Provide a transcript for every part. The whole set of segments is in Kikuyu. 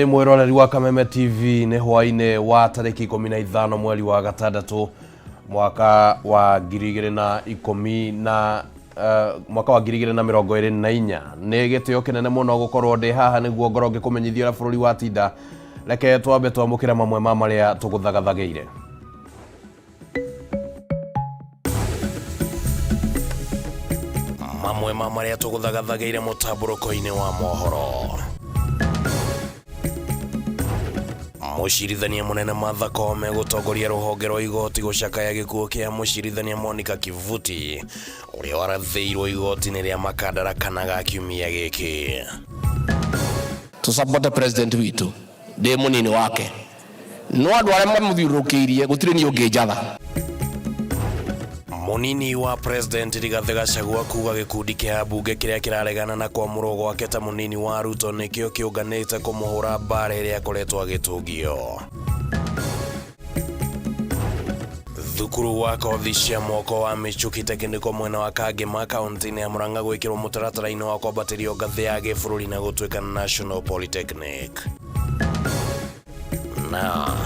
Mwĩroreri wa Kameme TV, nĩ hwainĩ wa tarĩki 15 mweri wa gatandatũ mwaka wa 2010 na mwaka wa 2024. Nĩ gĩtĩo kĩnene mũno gũkorwo ndĩ haha nĩguo ngorwo ngĩkũmenyithia ũrĩa bũrũri watinda. Reke twambe twamũkĩre mamwe ma marĩa tũgũthagathagĩire. Mamwe ma marĩa tũgũthagathagĩire mũtambũrũko-inĩ wa mohoro: Mũcirithania mũnene Martha Koome gũtongoria rũhonge rwa igoti gũcakaya gĩkuũ kĩa mũcirithania Monica Kivuti, ũrĩa warathĩirwo igoti-inĩ rĩa Makandara kana ga kiumia gĩkĩ. Tũcapote president witũ, ndĩ mũnini wake, no andũ arĩa mamũthiũrũrũkĩirie gũtirĩ niĩ ũngĩnjatha. Mũnini wa President Rigathĩ Gachagua kuga gĩkundi kĩa ambunge kĩrĩa kĩraregana na kwamũrwo gwake ta mũnini wa Ruto nĩkĩo kĩũnganĩte kũmũhũra mbara ĩrĩa akoretwo agĩtũngio. Thukuru wa kothi cia moko wa Michuki Technical mwena wa Kangema kaunti-inĩ ya Murang'a gwĩkĩrwo mũtaratara-inĩ wa kwambatĩrio ngathĩ ya gĩbũrũri na gũtuĩka National Polytechnic. Na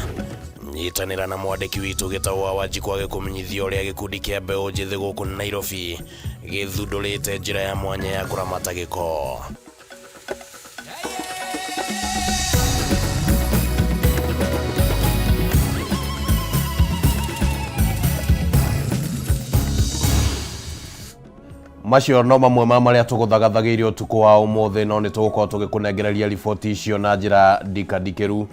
nyitanĩra na mwandĩki witũ gĩtau wa Wanjikũ agĩkũmenyithia ũrĩa gĩkundi kĩa mbeũ njĩthĩ gũkũ Nairobi gĩthundũrĩte njĩra ya mwanya ya kũramata gĩko. Macio no mamwe ma marĩa tũgũthagathagĩire ũtukũ wa ũmũthĩ, no nĩ tũgũkorwo tũgĩkũnengereria riboti icio na njĩra ndikandikĩru,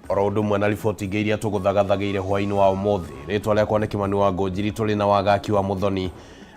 oro ũndũ ũmwe na riboti ingĩ iria tũgũthagathagĩire hwaĩ-inĩ wa ũmũthĩ. Rĩtwa rĩakwa nĩ Kĩmani wa Ngũnjiri, tũrĩ na Wagaki wa Mũthoni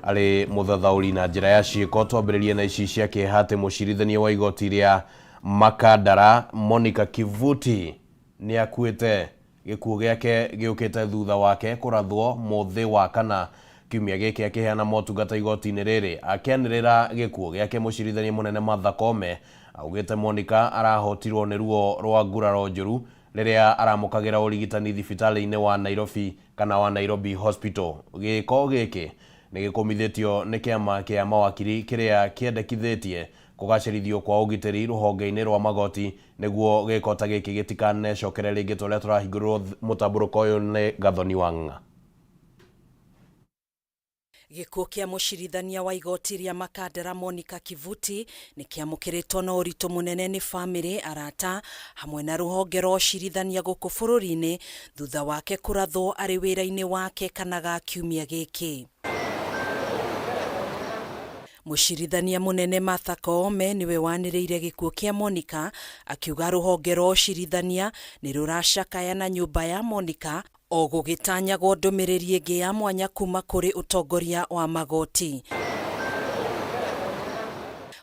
arĩ mũthathaũri na njĩra ya ciĩko. Twambĩrĩrie na ici cia kĩeha atĩ mũcirithania wa igoti rĩa Makandara Monica Kivuti nĩ akuĩte. Gĩkuũ gĩake gĩũkĩte thutha wake kũrathwo mũthĩ wa kana kiumia gĩkĩ akĩheana motungata igoti-inĩ rĩrĩ. Akĩanĩrĩra gĩkuũ gĩake, mũcirithania mũnene Martha Koome augĩte Monica arahotirwo nĩ ruo rwa nguraro njũru rĩrĩa aramũkagĩra ũrigitani thibitarĩ-inĩ wa Nairobi kana wa Nairobi Hospital. Gĩko gĩkĩ nĩ gĩkũmithĩtio nĩ kĩama kĩa mawakiri kĩrĩa kĩendekithĩtie kũgacĩrithio kwa ũgitĩri rũhonge-inĩ rwa magoti nĩguo gĩko ta gĩkĩ gĩtikanecokere rĩngĩ. Ta ũrĩa tũrahingũrĩrwo mũtambũrũko ũyũ nĩ Gathoni Wang'ang'a. Gĩkuũ kĩa mũcirithania wa igoti rĩa Makandara Monica Kivuti nĩ kĩamũkĩrĩtwo na ũritũ mũnene nĩ bamĩrĩ, arata hamwe na rũhonge rwa ũcirithania gũkũ bũrũri-inĩ thutha wake kũrathwo arĩ wĩra-inĩ wake kana ga kiumia gĩkĩ. Mũcirithania mũnene Martha Koome nĩwe wanĩrĩire gĩkuũ kĩa Monica, akiuga rũhonge rwa ũcirithania nĩ rũracakaya na nyũmba ya Monica, o gũgĩtanyagwo ndũmĩrĩri ĩngĩ ya mwanya kuma kũrĩ ũtongoria wa magoti.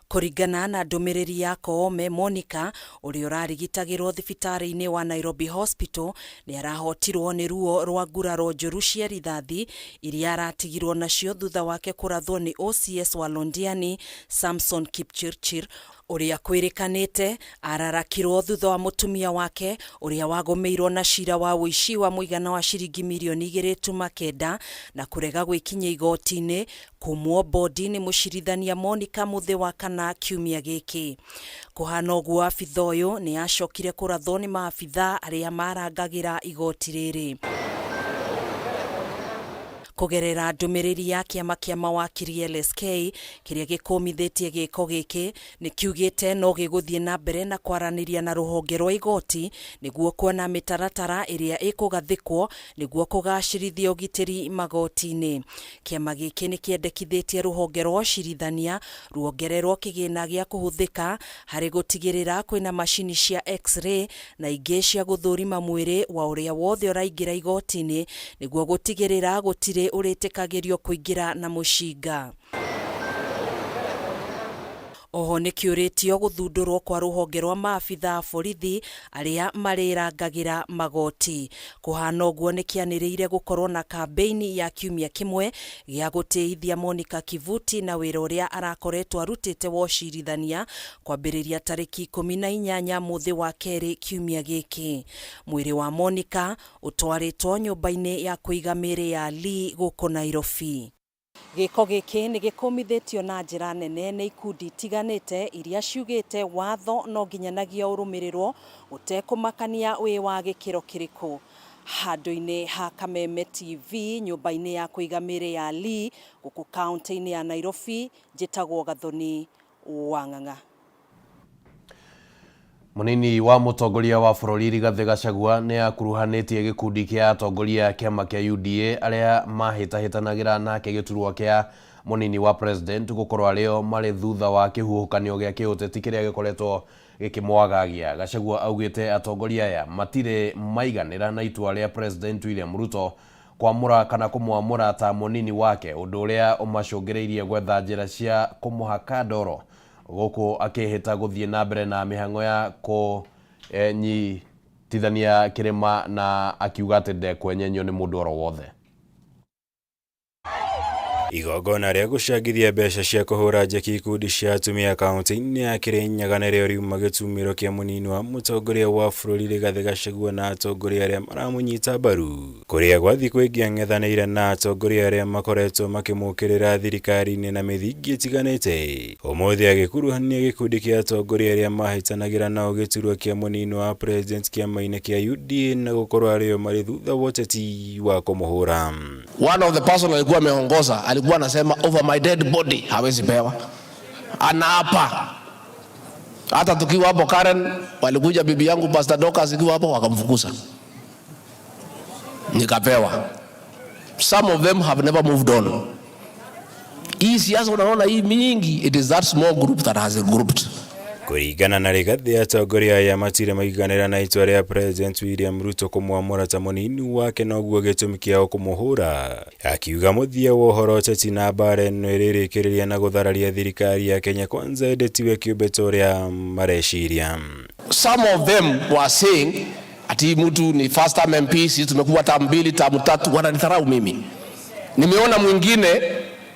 Kũringana na ndũmĩrĩri ya Koome, Monica, ũrĩa ũrarigitagĩrwo thibitarĩ-inĩ wa Nairobi Hospital, nĩ arahotirwo nĩ ruo rwa nguraro njũru cia rithathi iria aratigirwo nacio thutha wake kũrathwo nĩ OCS wa Londiani Samson Kipchirchir, ũrĩa kwĩrĩkanĩte ararakirwo thutha wa mũtumia wake ũrĩa wagũmĩirwo na cira wa ũici wa mũigana wa ciringi mirioni 2.9 na kũrega gwĩkinyia igoti-inĩ kumwo bodi nĩ mũcirithania Monica mũthĩ wa kana kiumia gĩkĩ. Kũhana ũguo, abitha ũyũ nĩ acokire kũrathwo nĩ maabitha arĩa marangagĩra igoti rĩrĩ. Kũgerera ndũmĩrĩri ya kĩama kĩa mawakiri LSK kĩrĩa gĩkũmithĩtie gĩko gĩkĩ, nĩ kiugĩte no gĩgũthiĩ na mbere na kwaranĩria na rũhonge rwa igoti nĩguo kuona mĩtaratara ĩrĩa ĩkũgathĩkwo nĩguo kũgacĩrithia ũgitĩri magoti-inĩ. Kĩama gĩkĩ nĩ kĩendekithĩtie rũhonge rwa ũcirithania ruongererwo kĩgĩna gĩa kũhũthĩka harĩ gũtigĩrĩra kwĩna macini cia X-ray na ingĩ cia gũthũrima mwĩrĩ wa ũrĩa wothe ũraingĩra igoti-inĩ nĩguo gũtigĩrĩra gũtirĩ ũrĩtĩkagĩrio kũingĩra na mũcinga. Oho nĩ kĩũrĩtio gũthundũrwo kwa rũhonge rwa maabitha a borithi arĩa marĩrangagĩra magoti. Kũhana ũguo nĩ kĩanĩrĩire gũkorwo na kambĩini ya kiumia kĩmwe gĩa gũtĩithia Monica Kivuti na wĩra ũrĩa arakoretwo arutĩte wa ũcirithania kwambĩrĩria tarĩki 18 mũthĩ wa kerĩ kiumia gĩkĩ. Mwĩrĩ wa Monica ũtwarĩtwo nyũmba-inĩ ya kũiga mĩĩrĩ ya Lee gũkũ Nairobi. Gĩko gĩkĩ nĩ gĩkũmithĩtio na njĩra nene nĩ ikundi itiganĩte iria ciugĩte watho no nginyanagia ũrũmĩrĩrwo gũtekũmakania wĩ wa gĩkĩro kĩrĩkũ. Handũ-inĩ ha Kameme TV nyũmba-inĩ ya kũiga mĩĩrĩ ya Lee gũkũ kaũntĩ-inĩ ya Nairobi, njĩtagwo Gathoni Wang'ang'a. Mũnini wa mũtongoria wa bũrũri Rigathĩ Gachagua nĩ akuruhanĩtie gĩkundi kĩa atongoria a kĩama kĩa UDA arĩa mahĩtahĩtanagĩra nake gĩturwa kĩa mũnini wa president gũkorwo arĩo marĩ thutha wa kĩhuhũkanio gĩa kĩũteti kĩrĩa gĩkoretwo gĩkĩmwagagia. Gachagua augĩte atongoria aya matirĩ maiganĩra na itua rĩa President William Ruto kwamũra kana kũmwamũra ta mũnini wake ũndũ ũrĩa ũmacũngĩrĩirie gwetha njĩra cia kũmũhaka ndoro gũkũ akĩhĩta gũthiĩ na mbere na mĩhang'o ya kũnyitithania kĩrĩma na akiuga atĩ ndekwenyenyio nĩ mũndũ oro wothe. Igongona rĩa gũcangithia mbeca cia kũhũra njeki ikundi cia atumia kaunti-inĩ ya Kirinyaga nĩrĩo riuma gĩtumĩro kĩa mũnini wa mũtongoria wa bũrũri Rigathĩ Gachagua na atongoria arĩa maramũnyita mbaru kũrĩa gwa thikũ ingĩ ang'ethanĩire na atongoria arĩa makoretwo makĩmũkĩrĩra thirikari-inĩ na mĩthingi ĩtiganĩte. Ũmũthĩ agĩkuruhania gĩkundi kĩa atongoria arĩa mahĩtanagĩra nao gĩturwa kĩa mũnini wa president kĩama-inĩ kĩa UDA na gũkorwo arĩo marĩ thutha wa ũteti wa kũmũhũra. One of the person alikuwa ameongoza alikuwa anasema over my dead body hawezi pewa, anaapa. Hata tukiwa hapo Karen, walikuja bibi yangu Pastor Dorcas ikiwa hapo wakamfukuza, nikapewa. Some of them have never moved on. Hii siasa unaona hii mingi, it is that small group that has grouped. Kũringana na Rigathĩ, atongoria aya matirĩ maiganĩra na itua rĩa President William Ruto kũmwamũra ta mũnini wake noguo gĩtũmi kĩao kũmũhũra. Akiuga mũthia wa ũhoro ũteti na mbara ĩno ĩrĩrĩkĩrĩria na gũthararia thirikari ya Kenya Kwanza ĩndĩ tiwe kĩũmbe ta ũrĩa mareciria. Some of them were saying ati mtu ni first term MP, sisi tumekuwa term mbili, term tatu, wananidharau mimi. Nimeona mwingine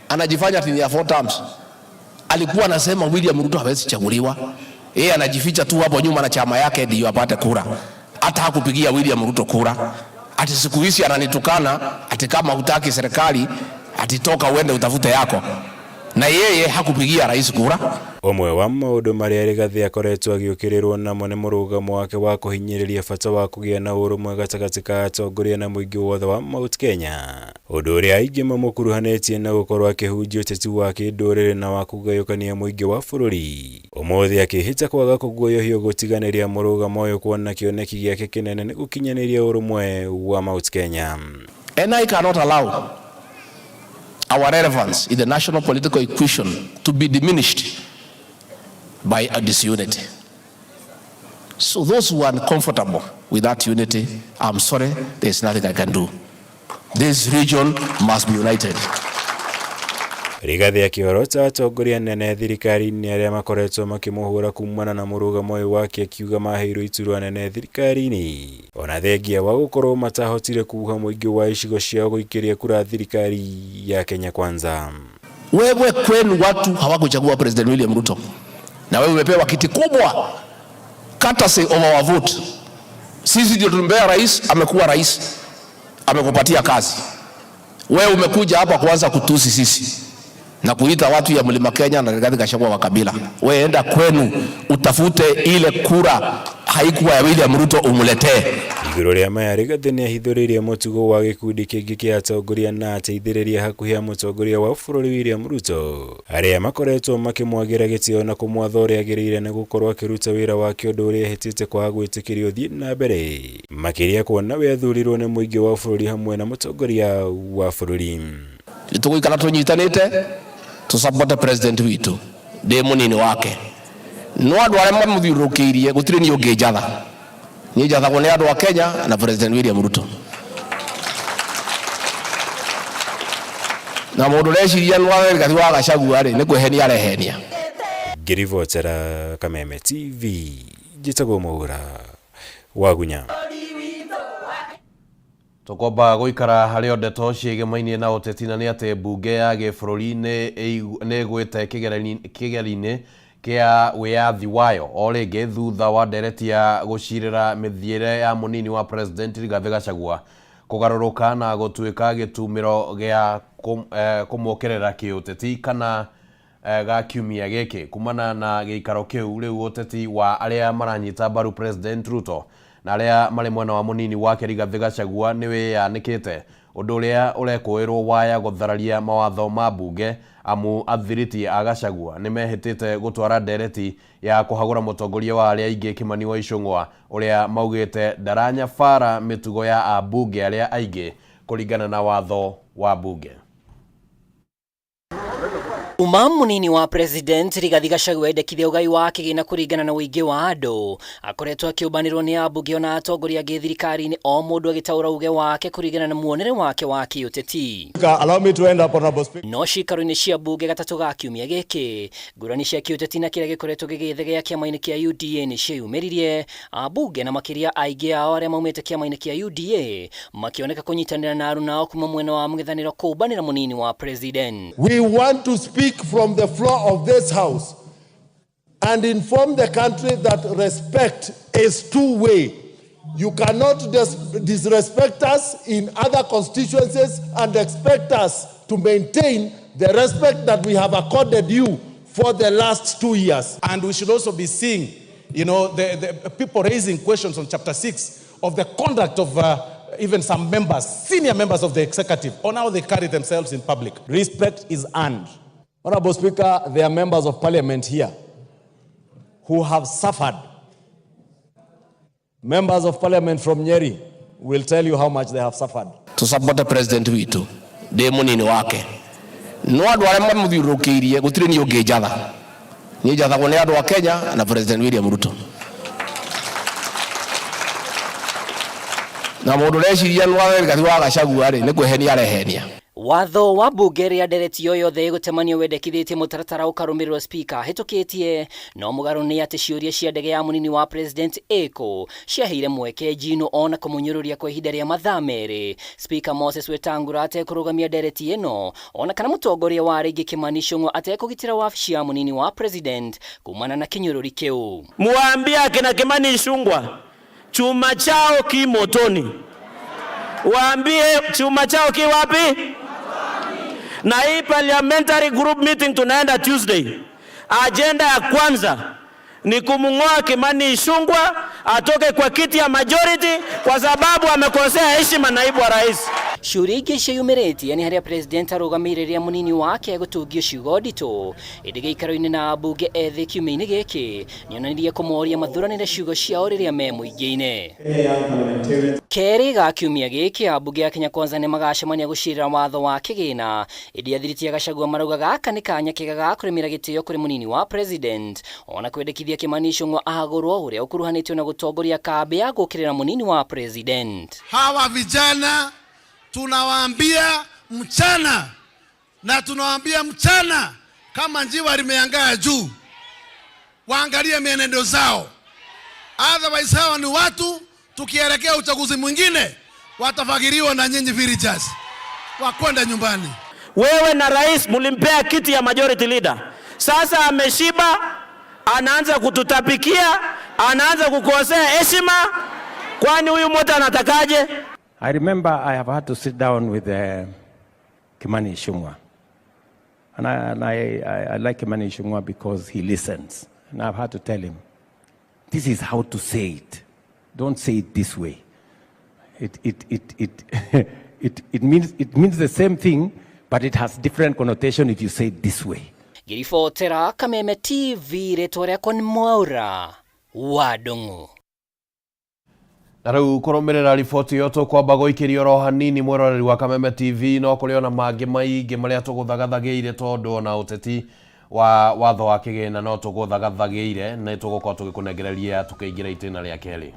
anajifanya ati ni ya 4 terms. Alikuwa anasema William Ruto hawezi chaguliwa. Yeye anajificha tu hapo nyuma na chama yake ndio apate kura. Hata hakupigia William Ruto kura. Ati siku hizi ananitukana ati kama hutaki serikali ati toka uende utafute yako. Na yeye hakupigia rais kura. Ũmwe wa maũndũ marĩa Rigathĩ akoretwo agĩũkĩrĩrwo namo nĩ mũrũgamo wake wa kũhinyĩrĩria bata wa kũgĩa na ũrũmwe gatagatĩ ka atongoria na mũingĩ wothe wa Mount Kenya, ũndũ ũrĩa aingĩ mamũkuruhanĩtie na gũkorwo akĩhunjia ũteti wa kĩndũrĩrĩ na wa kũgayũkania mũingĩ wa bũrũri. Ũmũthĩ akĩhĩta kwaga kũguoyohio gũtiganĩria mũrũgamo ũyũ kuona kĩoneki gĩake kĩnene nĩ gũkinyanĩria ũrũmwe wa Mount Kenya. And I cannot allow our relevance in the national political equation to be diminished by a disunity. So those who are uncomfortable with that unity, I'm sorry, there's nothing I can do. This region must be united. Rigathĩ akĩorota atongoria nene thirikari-inĩ arĩa makoretwo makĩmũhũra kumana na mũrũgamo ũyũ wake akiuga maheirwo iturwa nene thirikari-inĩ ona thengia wa gũkorwo matahotire kuha mũingĩ wa icigo ciao gũikĩria kura thirikari ya Kenya Kwanza. Wewe kwenu watu hawakuchagua President William Ruto, na wewe umepewa kiti kubwa courtesy of our vote. Sisi ndio tulimpea rais, amekuwa rais, amekupatia kazi. Wewe umekuja hapa kuanza kutusi sisi na kuita watu ya Mlima Kenya na Rigathi Gachagua wa kabila. Wewe enda kwenu utafute ile kura haikuwa ya William Ruto umuletee. Igũrũ rĩa maya Rigathĩ nĩahithũrĩirie mũtugo wa gĩkundi kĩngĩ kĩa atongoria na ateithĩrĩria hakuhĩ a mũtongoria wa bũrũri William Ruto arĩa makoretwo makĩmwagĩra gĩtĩo na kũmwatha ũrĩa agĩrĩire nĩ gũkorwo akĩruta wĩra wake ũndũ ũrĩa ehĩtĩte kwaga gwĩtĩkĩrio ũthiĩ na mbere makĩria kuona we athurirwo nĩ mũingĩ wa bũrũri hamwe na mũtongoria wa bũrũri. Tũgũikara tũnyitanĩte tũsupport president witũ ndĩ mũnini wake no andũ arĩa mamũthiũrũrũkĩirie gũtirĩ niĩ ũngĩnjatha. Niĩ njathagwo nĩ andũ a Kenya na President William Ruto. Na mũndũ ũreciria nĩ Rigathĩ wa Gachagua rĩ, nĩ kwĩhenia arehenia. Ngĩribotera Kameme TV njĩtagwo Mwaura Wagunya. Tũkwamba gũikara harĩ o ndeto ciĩgemainie na ũteti na nĩ atĩ mbunge ya gĩbũrũri nĩ ĩgwĩte kĩgeri-inĩ kĩa wĩyathi wayo o rĩngĩ thutha wa ndereti ya gũcirĩra mĩthiĩre ya mũnini wa President Rigathĩ Gachagua Kũgarũrũka na gũtuĩka gĩtumĩro gĩa kũmũkĩrĩra kĩũteti kana ga kiumia gĩkĩ kumana na gĩikaro kĩu. Rĩu ũteti wa arĩa maranyita mbaru President Ruto na arĩa marĩ mwena wa mũnini wake Rigathĩ Gachagua nĩ wĩyanĩkĩte, ũndũ ũrĩa ũrekũĩrwo waya gũthararia mawatho ma mbunge, amu athiriti a Gachagua nĩ mehĩtĩte gũtwara ndereti ya kũhagũra mũtongoria wa arĩa aingĩ Kimani wa Ichung'wa, ũrĩa maugĩte ndaranyabara mĩtugo ya ambunge arĩa aingĩ kũringana na watho wa mbunge. Uma munini wa President Rigathi Gachagua endekithia ũgai wa kĩgĩna kũringana na ũingĩ wa andũ. Akoretwo akĩũmbanĩrwo nĩ ambunge ona atongoria angĩ thirikari-inĩ, o mũndũ agĩtaũra uge wake kũringana na muonere wake wa kĩũteti. Allow me to end up, Honorable Speaker. No ciikaro-inĩ cia mbunge gatatũ ga kiumia gĩkĩ, ngũrani cia kĩũteti na kĩrĩa gĩkoretwo gĩgĩthegea kĩama-inĩ kĩa UDA nĩ cieyumĩririe. Ambunge na makĩria aingĩ ao arĩa maumĩte kĩama-inĩ kĩa UDA makĩoneka kũnyitanĩra na aruna ao kuma mwena wa mũng'ethanĩro kũmbanĩra mũnini wa President. We want to speak from the floor of this house and inform the country that respect is two-way. You cannot disrespect us in other constituencies and expect us to maintain the respect that we have accorded you for the last 2 years. And we should also be seeing, you know, the people raising questions on chapter 6 of the conduct of even some members, senior members of the executive, on how they carry themselves in public. Respect is earned. Honorable Speaker, there are members of parliament here who have suffered. Members of parliament from Nyeri will tell you how much they have suffered. To support the president witu, ndi munini wake. No andu aria mamuthiurukiirie gutiri ni unginjatha. Ni njathagwo ni andu a Kenya na President William Ruto. Na mundu reciria no Rigathi wa Gachagua ri ni kwehenia arehenia. Watho wa mbunge rĩa ndereti o yothe ĩgũtemanio wendekithĩtie mũtaratara ũkarũmĩrĩrwo speaker ahĩtũkĩtie, no mũgarũ nĩ atĩ ciũria cia ndege ya mũnini wa President ĩkũ ciaheire mweke Njino ona kũmũnyũrũria kwa ihinda rĩa mathaa merĩ. Speaker Moses Wetangula atekũrũgamia ndereti ĩno ona kana mũtongoria wa arĩa aingĩ Kimani Ichung'wa atekũgitĩra wabici ya mũnini wa President kumana na kĩnyũrũri kĩu. Muambie akina Kimani Ichung'wa chuma chao ki motoni, waambie chuma chao ki wapi? Na hii parliamentary group meeting tunaenda Tuesday. Agenda ya kwanza ni kumngoa Kimani Ichung'wa atoke kwa kiti ya majority kwa sababu amekosea heshima naibu wa rais. Ciũria ingĩ ciĩyumĩrĩtie nĩ harĩa President arũgamĩire rĩrĩa mũnini wake egũtungio ciugo nditũ. Ĩndĩ gĩikaro-inĩ na ambunge ethĩ kiumia-inĩ gĩkĩ nĩonanirie kũmoria mathuranĩre ciugo ciao rĩrĩa me mũingĩ-inĩ. Kerĩ ga kiumia gĩkĩ ambunge a Kenya Kwanza nĩmagacemania gũcirĩra watho wa kĩgĩna. Ĩndĩ athiriti a Gachagua marauga gaka nĩ kanya kega ga kũrĩmĩra gĩtĩo kũrĩ mũnini wa President ona kwendekithia Kimani Ichung'wa ahagũrwo ũrĩa ũkuruhanĩtio na gũtongoria kambĩ ya gũũkĩrĩra mũnini wa President. Hawa vijana tunawaambia mchana na tunawaambia mchana kama njiwa limeangaa juu, waangalie mienendo zao, otherwise hawa ni watu tukielekea uchaguzi mwingine watafagiriwa na nyinyi villagers wakwenda nyumbani. Wewe na rais mulimpea kiti ya majority leader, sasa ameshiba, anaanza kututapikia, anaanza kukosea heshima. Kwani huyu mtu anatakaje? I remember I have had to sit down with Kimani Ichung'wa. And I like Kimani Ichung'wa because he listens. And I've had to tell him, this is how to say it. Don't say it this way. It means the same thing, but it has different connotation if you say it this way. Ngĩribotera Kameme TV, rĩtwa rĩakwa nĩ Mwaura wa Ndung'u. Na rĩu kũrũmĩrĩra riboti ĩyo tũkwamba gũikĩrio oro hanini mwĩroreri wa Kameme TV, no kũrĩ ona mangĩ maingĩ marĩa tũgũthagathagĩire tondũ ona ũteti wa watho wa kĩgĩna no tũgũthagathagĩire, nĩ tũgũkorwo tũgĩkũnengereria tũkĩingĩra itĩna rĩa kerĩ.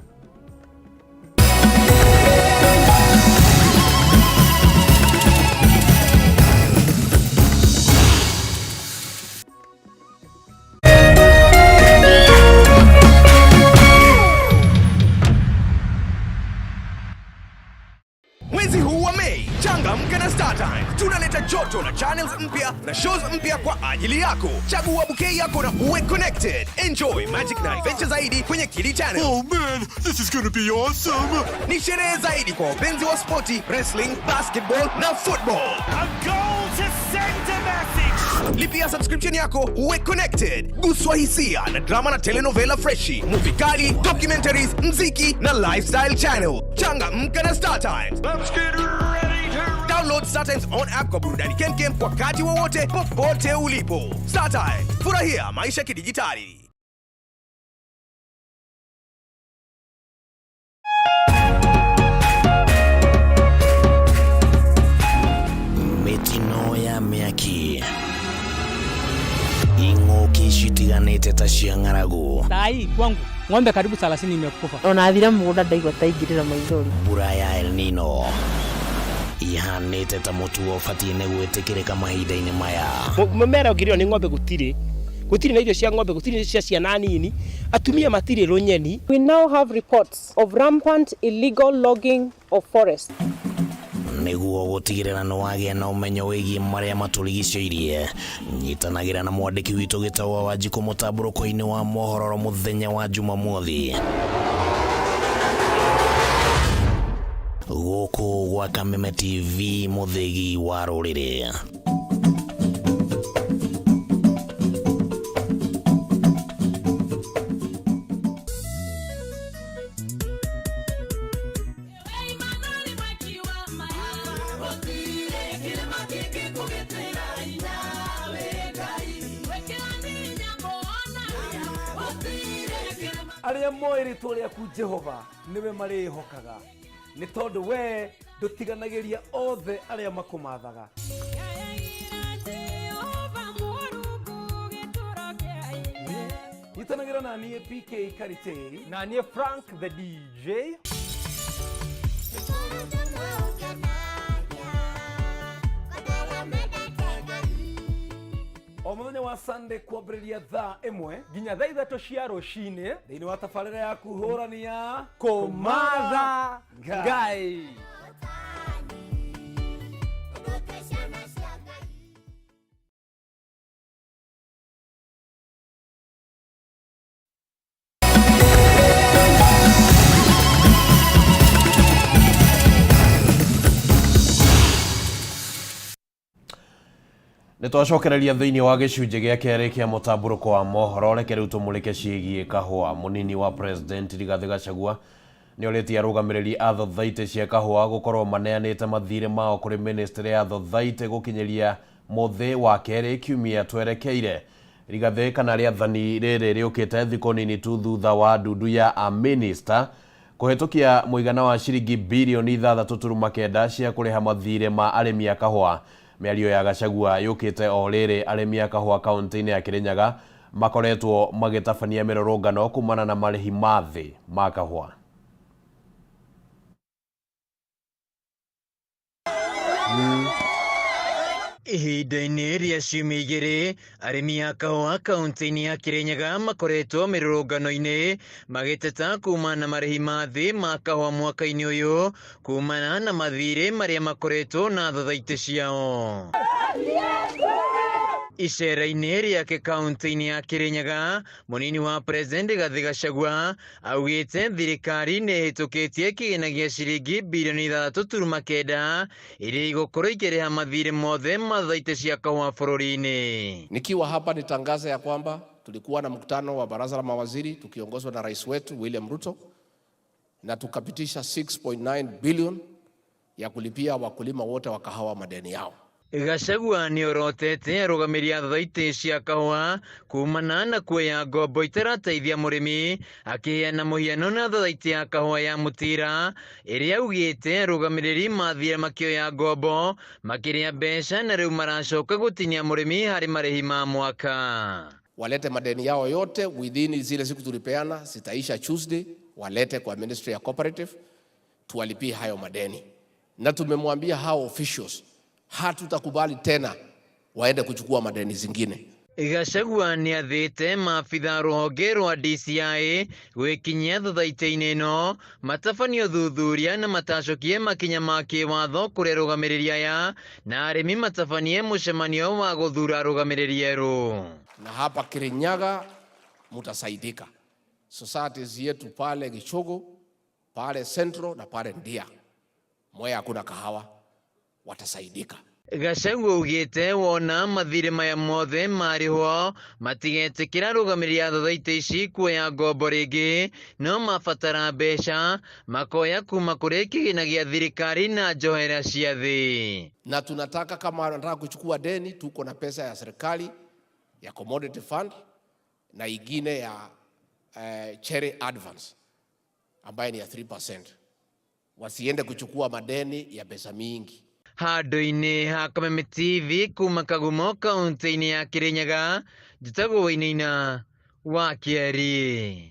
Mwezi huu wa Mei, changamka na Star Times tunaleta joto na channels mpya na shows mpya kwa ajili yako. Chagua bouquet yako na uwe connected. Enjoy magic na adventure zaidi kwenye Kili Channel. Oh man, this is gonna be awesome! Ni sherehe zaidi kwa wapenzi wa spoti, wrestling, basketball na football. A goal to send a message! Lipia subscription yako uwe connected. Guswa hisia na drama na telenovela freshi, movie kali, documentaries, mziki na lifestyle channel. Changamka na Star Times. Let's get ready to Download Star Times on app kwa burudani kemkem wakati wowote popote ulipo. Star Times, furahia maisha kidijitali. Mĩtino ya mĩaki, ing'ũki citiganĩte ta cia ng'aragu. Sai kwangu ng'ombe karibu 30 imekufa. Ona thire mũgũnda ndaigua ta ingĩrĩra maithori. Mbura ya El Nino ihanĩte ta mũtugo ũbatiĩ nĩ gwĩtĩkĩrĩka mahinda-inĩ maya. Mũmera ũngĩrĩo nĩ ng'ombe gũtirĩ, gũtirĩ na irio cia ng'ombe, gũtirĩ cia ciana nini, atumia matirĩ rũnyeni. We now have reports of rampant illegal logging of forests. Nĩguo gũtigĩrĩra nĩ wagĩa na ũmenyo wĩgiĩ marĩa matũrigicĩirie, nyitanagĩra na mwandĩki witũ Gĩtaũ wa Wanjikũ mũtambũrũko-inĩ wa mohoro mũthenya wa Jumamothi gũkũ gwa Kameme TV, mũthĩgi wa rũrĩrĩ. Arĩa moĩ rĩtwa rĩaku Jehova nĩwe marĩĩhokaga, nĩ tondũ wee ndũtiganagĩria othe arĩa makũmathaga. Nyitanagĩra na niĩ PK Karitei na niĩ Frank the DJ. O mũthenya wa Sunday kwambĩrĩria thaa 1 nginya thaa 3 cia rũcinĩ thĩinĩ wa tabarĩra ya kũhũrania kũmatha Ngai. Nĩ twacokereria thĩinĩ wa gĩcunjĩ gĩa kerĩ kĩa mũtambũrũko wa mohoro. Reke rĩu tũmũrĩke ciĩgiĩ kahũa. Mũnini wa President Rigathĩ Gachagua nĩ orĩtie arũgamĩrĩri a thothaitĩ cia kahũa gũkorwo maneanĩte mathirĩ mao kũrĩ ministry ya thothaitĩ gũkinyĩria mũthĩ wa kerĩ kiumia twerekeire. Rigathĩ kana rĩathani rĩrĩ rĩũkĩte thikũ nini tu thutha wa ndundu ya a minister kũhĩtũkia mũigana wa ciringi birioni 6.9 cia kũrĩha mathirĩ ma arĩmi a kahũa. Mĩario ya Gachagua yũkĩte o rĩrĩ arĩmi a kahũa kaunti-inĩ ya Kirinyaga makoretwo magĩtabania mĩrũrũngano kumana na marĩhi ma thĩ ma kahũa. Ihinda-inĩ rĩa ciumia igĩrĩ, arĩmi a kahũa kaunti-inĩ ya Kirinyaga makoretwo mĩrũrũngano-inĩ magĩteta kumana na marĩhi ma thĩ ma kahũa mwaka-inĩ ũyũ kumana na mathirĩ marĩa makoretwo na thothaitĩ ciao. Icera-inĩ rĩake kaunti-inĩ ya Kirinyaga, mũnini wa President Rigathĩ Gachagua augĩte thirikari nĩ ĩhĩtũkĩtie kĩgĩna gĩa ciringi birioni 6.9 iria igũkorwo ikĩrĩha mathirĩ mothe ma thothaitĩ cia kahũa bũrũri-inĩ. Nikiwa hapa nitangaze ya kwamba tulikuwa na mkutano wa baraza la mawaziri tukiongozwa na rais wetu William Ruto na tukapitisha 6.9 billion ya kulipia wakulima wote wa kahawa madeni yao. Gachagua nĩ orotete arũgamĩrĩri a thothaitĩ cia kahũa kumana na kuoya ngombo itarateithia mũrĩmi, akĩheana mũhiano na thothaitĩ ya kahũa ya Mũtira ĩrĩa augĩte arũgamĩrĩri mathire makĩoya ngombo makĩrĩa mbeca na rĩu maracoka gũtinia mũrĩmi harĩ marĩhi ma mwaka. Walete madeni yao yote within zile siku tulipeana, zitaisha Tuesday, walete kwa Ministry ya Cooperative tuwalipie hayo madeni, na tumemwambia hao officials hatutakubali tena waende kuchukua madeni zingine. Gachagua nĩathĩte maabitha rũhonge rwa DCI gwĩkinyia thothaitĩ-inĩ ĩno matabanie ũthuthuria na matacũkie makinya ma kĩwatho kũrĩ arũgamĩrĩri aya na arĩmi matabanie mũcemanio wa gũthura arũgamĩrĩri erũ. Na hapa Kirinyaga mutasaidika. Societies yetu pale Gichugu, pale Central na pale Ndia, Mwea hakuna kahawa, watasaidika. Gachagua augĩte wona mathirĩ maya mothe marĩhwo matigetĩkĩra arũgamĩrĩri a thothaitĩ ici kuoya ngombo rĩngĩ no mabatara mbeca makoya kuma kũrĩ kĩgĩna gĩa thirikari na njohera cia thĩ. Na tunataka kama wanataka kuchukua deni, tuko na pesa ya serikali ya commodity fund na ingine ya cherry advance ambaye ni ya 3%. Wasiende kuchukua madeni ya pesa mingi. Handũ-inĩ ha Kameme TV kuma Kagumo kaunti-inĩ ya Kirinyaga, njĩtagwo Wainaina wa Kĩeri.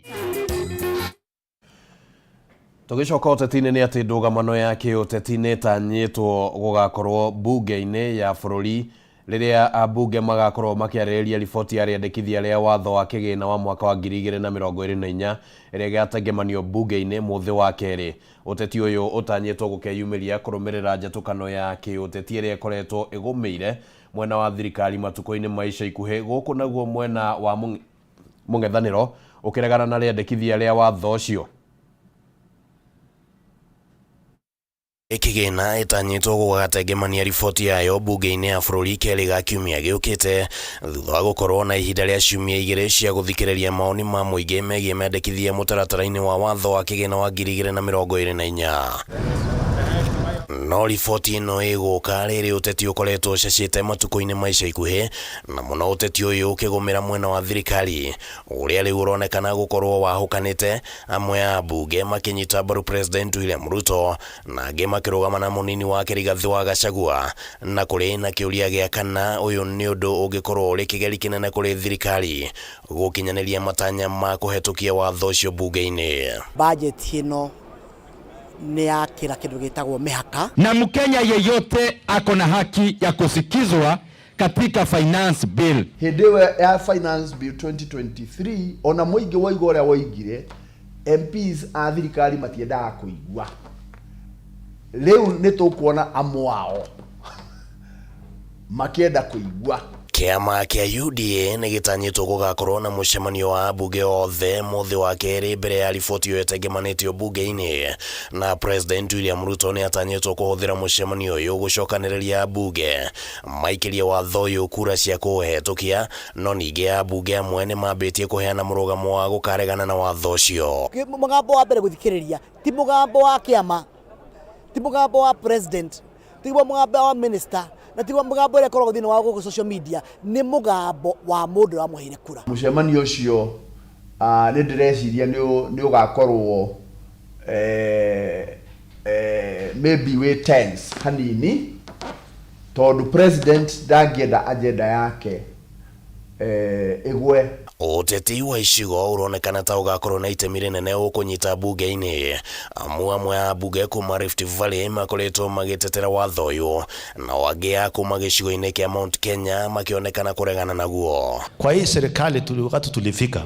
Tũgĩcoka ũteti-inĩ nĩ atĩ ndũgamano ya kĩũteti nĩ ĩtanyĩtwo gũgakorwo mbunge-inĩ ya bũrũri rĩrĩa ambunge magakorwo makĩarĩrĩria riboti ya rĩandĩkithia rĩa watho wa kĩgĩna wa mwaka wa 2024 ĩrĩa ĩgatengemanio mbunge-inĩ mũthĩ wa kerĩ. Ũteti ũyũ ũtanyĩtwo gũkeyumĩria kũrũmĩrĩra njatũkano ya kĩũteti ĩrĩa ĩkoretwo ĩgũmĩire mwena wa thirikari matukũ-inĩ ma ica ikuhĩ, gũkũ naguo mwena wa mũng'ethanĩro ũkĩregana na rĩandĩkithia rĩa watho ũcio. Kĩgĩna ĩtanyĩtwo gũgatengemania riboti yayo mbunge-inĩ ya bũrũri kerĩ ga kiumia gĩũkĩte thutha wa gũkorwo na ihinda rĩa ciumia igĩrĩ cia gũthikĩrĩria mawoni ma mũingĩ megiĩ mendekithia mũtaratara-inĩ wa watho wa kĩgĩna wa 2024. No riboti ĩno ĩgũka rĩrĩ ũteti ũkoretwo ũcacĩte matukũ-inĩ ma ica ikuhĩ, na mũno ũteti ũyũ ũkĩgũmĩra mwena wa thirikari ũrĩa rĩu ũronekana gũkorwo wahũkanĩte, amwe a ambunge makĩnyita mbaru President William Ruto na angĩ makĩrũgama na mũnini wake Rigathĩ wa Gachagua, na kũrĩ na kĩũria gĩa kana ũyũ nĩ ũndũ ũngĩkorwo ũrĩ kĩgeri kĩnene kũrĩ thirikari gũkinyanĩria matanya ma kũhetũkia watho ũcio mbunge-inĩ. Budget ĩno nĩ yakĩra kĩndũ gĩtagwo mĩhaka. Na Mkenya yeyote ako na haki ya kusikizwa katika finance bill. Hĩndĩ ĩyo ya finance bill 2023 ona mũingĩ woiga ũrĩa woigire, MPs a thirikari matiendaga kũigua. Rĩu nĩ tũkuona amwe ao makĩenda kũigua. Kĩama kĩa UDA nĩ gĩtanyĩtwo gũgakorwo na mũcemanio wa ambunge othe mũthĩ wa kerĩ mbere ya riboti ĩyo ĩtengemanĩtio mbunge-inĩ, na President William Ruto nĩ atanyĩtwo kũhũthĩra mũcemanio ũyũ gũcokanĩrĩria ambunge maikĩrie watho ũyũ kura cia kũũhetũkia, no ningĩ ambunge amwe nĩ mambĩtie kũheana mũrũgamo wa gũkaregana na watho ũcio. Mũgambo wa mbere gũthikĩrĩria ti mũgambo wa kĩama, ti mũgambo wa president, ti mũgambo wa minister, na ti mũgambo ũrĩa ũkoragwo thĩinĩ wa gũkũ social media, nĩ mũgambo wa mũndũ ũrĩa wamũheire kura. Mũcemanio ũcio nĩ ndĩreciria nĩ ũgakorwo maybe wĩ tense hanini, tondũ president ndangĩenda agenda yake ĩgwe. Ũteti wa icigo ũronekana ta ũgakorwo na itemi rĩnene ũkũnyita mbunge-inĩ, amu amwe a mbunge kuma Rift Valley makoretwo magĩtetera watho ũyũ, nao angĩ a kuma gĩcigo-inĩ kĩa Mount Kenya makĩonekana kũregana naguo. Kwa hii serikali wakati tulifika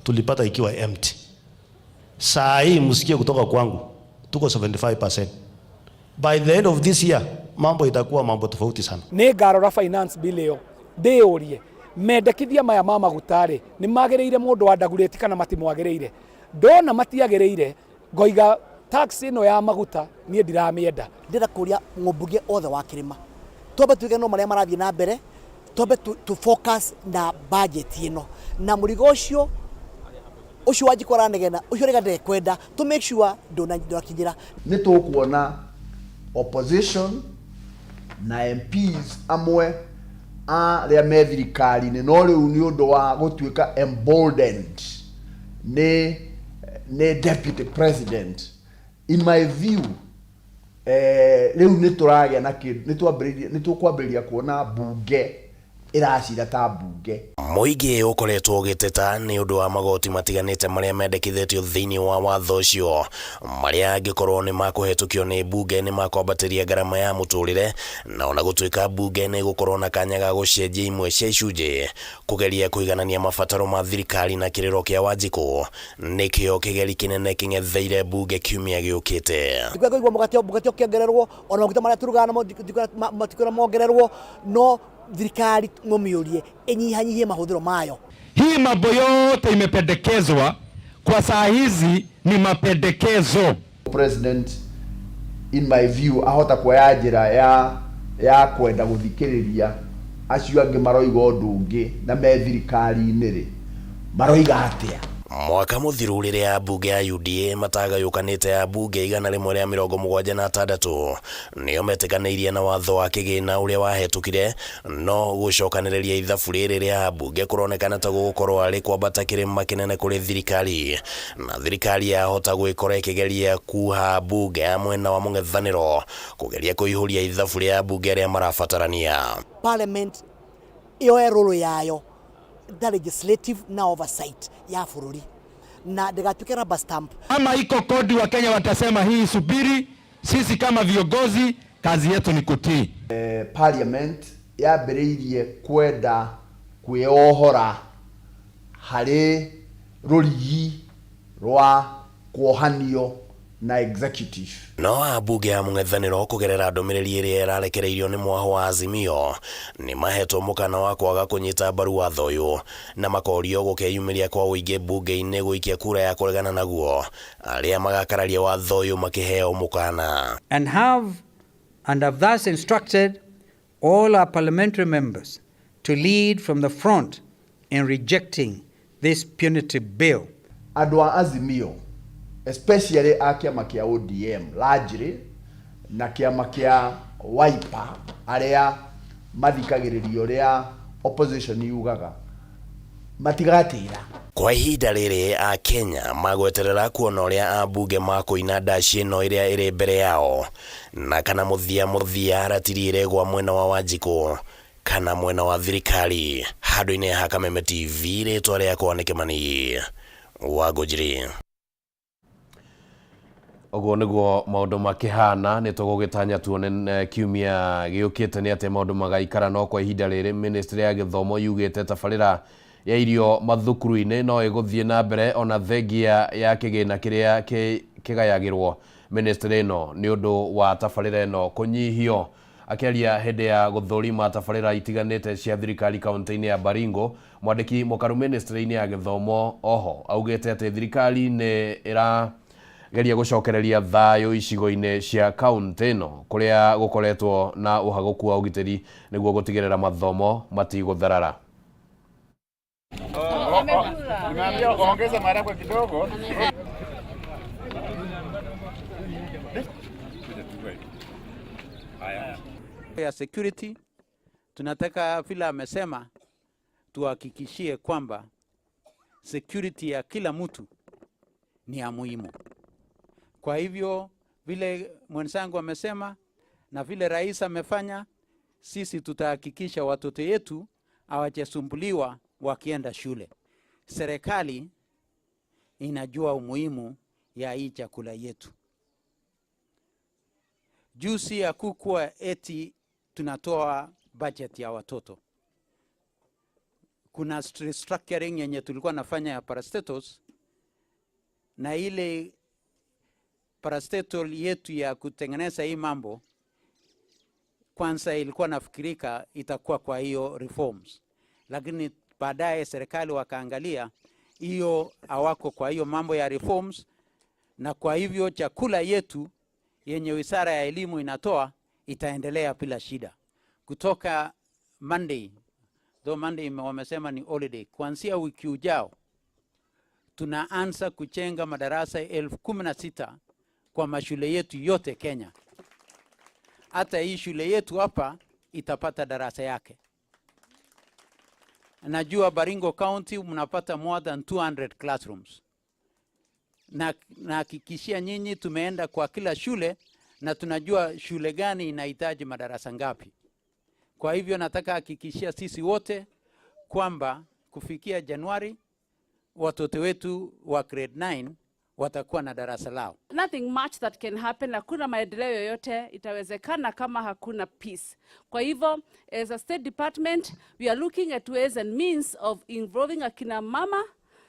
tulipata ikiwa empty. Saa hii msikie kutoka kwangu tuko 75%. By the end of this year mambo itakuwa mambo tofauti sana. Nĩ ngarora finance bill ĩyo ndĩyũrie mendekithia maya ma maguta rĩ nĩ magĩrĩire mũndũ wa Dagoretti kana matimwagĩrĩire. Ndona matiagĩrĩire ngoiga tax ĩno ya maguta niĩ ndiramĩenda. Ndĩrenda kũria mũmbunge othe wa kĩrĩma twambe tuige no marĩa marathiĩ na mbere, twambe tu focus na budget ĩno na mũrigo ũcio ũcio Wanjikũ aranegena ũcio rĩga ndekwenda to make sure ndũnakinyĩra. Nĩ tũkuona opposition na MPs amwe arĩa me thirikari-inĩ, no rĩu nĩ ũndũ wa gũtuĩka emboldened nĩ deputy president. In my view, rĩu nĩ tũragĩa na kĩndũ, nĩ twambĩrĩirie, nĩ tũkwambĩrĩria kuona mbunge Ĩracira ta mbunge. Mũingĩ ũkoretwo ũgĩteta nĩ ũndũ wa magoti matiganĩte marĩa mendekithĩtio thĩinĩ wa watho ũcio, marĩa angĩkorwo nĩ makũhetũkio nĩ mbunge nĩ makwambatĩria ngarama ya mũtũrĩre, na ona gũtuĩka mbunge nĩ ĩgũkorwo na kanya ga gũcenjia imwe cia icunjĩ kũgeria kũiganania mabataro ma thirikari na kĩrĩro kĩa Wanjikũ nĩkĩo kĩgeri kĩnene kĩng'etheire mbunge kiumia gĩũkĩte. Ndikwenda kũigua mũgate mũgate ũkĩongererwo, ona maguta marĩa tũrugaga namo matikwenda mongererwo, no thirikari mũmĩũrie ĩnyihanyihie mahũthĩro mayo. Hii mambo yote imependekezwa kwa saa hizi ni mapendekezo. President, in my view, ahota kuoya njĩra ya kwenda gũthikĩrĩria acio angĩ maroiga ũndũ ũngĩ na me thirikari-inĩ rĩ, maroiga atĩa? Mwaka mũthiru rĩrĩa ambunge a UDA matagayũkanĩte ambunge 176 nĩo metĩkanĩirie na watho wa kĩgĩna ũrĩa wahetũkire, no gũcokanĩrĩria ithabu rĩrĩ rĩa ambunge kũronekana ta gũgũkorwo arĩ kwambata kĩrĩma kĩnene kũrĩ thirikari, na thirikari yahota gwĩkora ĩkĩgeria kuha ambunge a mwena wa mũng'ethanĩro kũgeria kũihũria ithabu rĩa ambunge arĩa marabatarania. Parliament yoe role yayo the legislative na oversight ya bũrũri na ndĩgatuĩke rubber stamp. Ama iko kodi wa Kenya watasema hii subiri, sisi kama viongozi kazi yetu ni kutii. Parliament yambĩrĩirie kwenda kwĩohora harĩ rũrigi rwa kuohanio na executive. No ambunge a mũng'ethanĩro kũgerera ndũmĩrĩri ĩrĩa ĩrarekereirio nĩ mwaho wa Azimio nĩ mahetwo mũkana wa kwaga kũnyita mbaru watho ũyũ na makorio gũkeyumĩria kwa ũingĩ mbunge-inĩ gũikia kura ya kũregana naguo, arĩa magakararia watho ũyũ makĩheo mũkana. And have thus instructed all our parliamentary members to lead from the front in rejecting this punitive bill. Andũ a Azimio, especially a kĩama kĩa ODM largely na kĩama kĩa Wiper, arĩa mathikagĩrĩria ũrĩa opposition yugaga, matigatĩra. Kwa ihinda rĩrĩ a Kenya magweterera kuona ũrĩa ambunge makũina ndaci ĩno ĩrĩa ĩrĩ mbere yao, na kana mũthia mũthia ratiri ĩregwa mwena wa Wanjikũ kana mwena wa thirikari. Handũ-inĩ ha Kameme TV, rĩtwa rĩakwa nĩ Kĩmani wa Ngũnjiri. Ũguo nĩguo maũndũ makĩhana, nĩ tũgũgĩtanya tuone kiumia gĩũkĩte nĩ atĩa maũndũ magaikara, no kwa ihinda rĩrĩ ministry ya gĩthomo yugĩte tabarĩra ya irio mathukuru-inĩ no ĩgũthiĩ na mbere ona thengia ya kĩgĩna kĩrĩa kĩgayagĩrwo ministry ĩno nĩ ũndũ wa tabarĩra ĩno kũnyihio. Akĩaria hĩndĩ ya gũthũrima tabarĩra itiganĩte cia thirikari kaunti-inĩ ya Baringo, mwandĩki mũkaru ministry-inĩ ya gĩthomo oho augĩte atĩ thirikari nĩ ĩra geria gũcokereria thayũ icigo-inĩ cia kaunti ĩno kũrĩa gũkoretwo na ũhagũku wa ũgitĩri nĩguo gũtigĩrĩra mathomo matigũtharara. Nimeambia ongeza maharagwe kidogo. Ya security tunataka vile amesema tuhakikishie kwamba security ya kila mtu ni ya muhimu. Kwa hivyo vile mwenzangu amesema na vile rais amefanya, sisi tutahakikisha watoto yetu hawajasumbuliwa wakienda shule. Serikali inajua umuhimu ya hii chakula yetu. Juzi ya kukua eti tunatoa budget ya watoto. Kuna restructuring yenye tulikuwa nafanya ya parastatals, na ile parastatal yetu ya kutengeneza hii mambo kwanza ilikuwa nafikirika itakuwa kwa hiyo reforms, lakini baadaye serikali wakaangalia hiyo hawako kwa hiyo mambo ya reforms, na kwa hivyo chakula yetu yenye wizara ya elimu inatoa itaendelea bila shida. Kutoka Monday, though Monday wamesema ni holiday, kuanzia wiki ujao tunaanza kujenga madarasa 16,000 kwa mashule yetu yote Kenya. Hata hii shule yetu hapa itapata darasa yake. Najua Baringo County mnapata more than 200 classrooms. Na nahakikishia nyinyi tumeenda kwa kila shule na tunajua shule gani inahitaji madarasa ngapi. Kwa hivyo nataka hakikishia sisi wote kwamba kufikia Januari watoto wetu wa grade 9 watakuwa na darasa lao. Nothing much that can happen. Hakuna maendeleo yoyote itawezekana kama hakuna peace. Kwa hivyo, as a state department, we are looking at ways and means of involving akina mama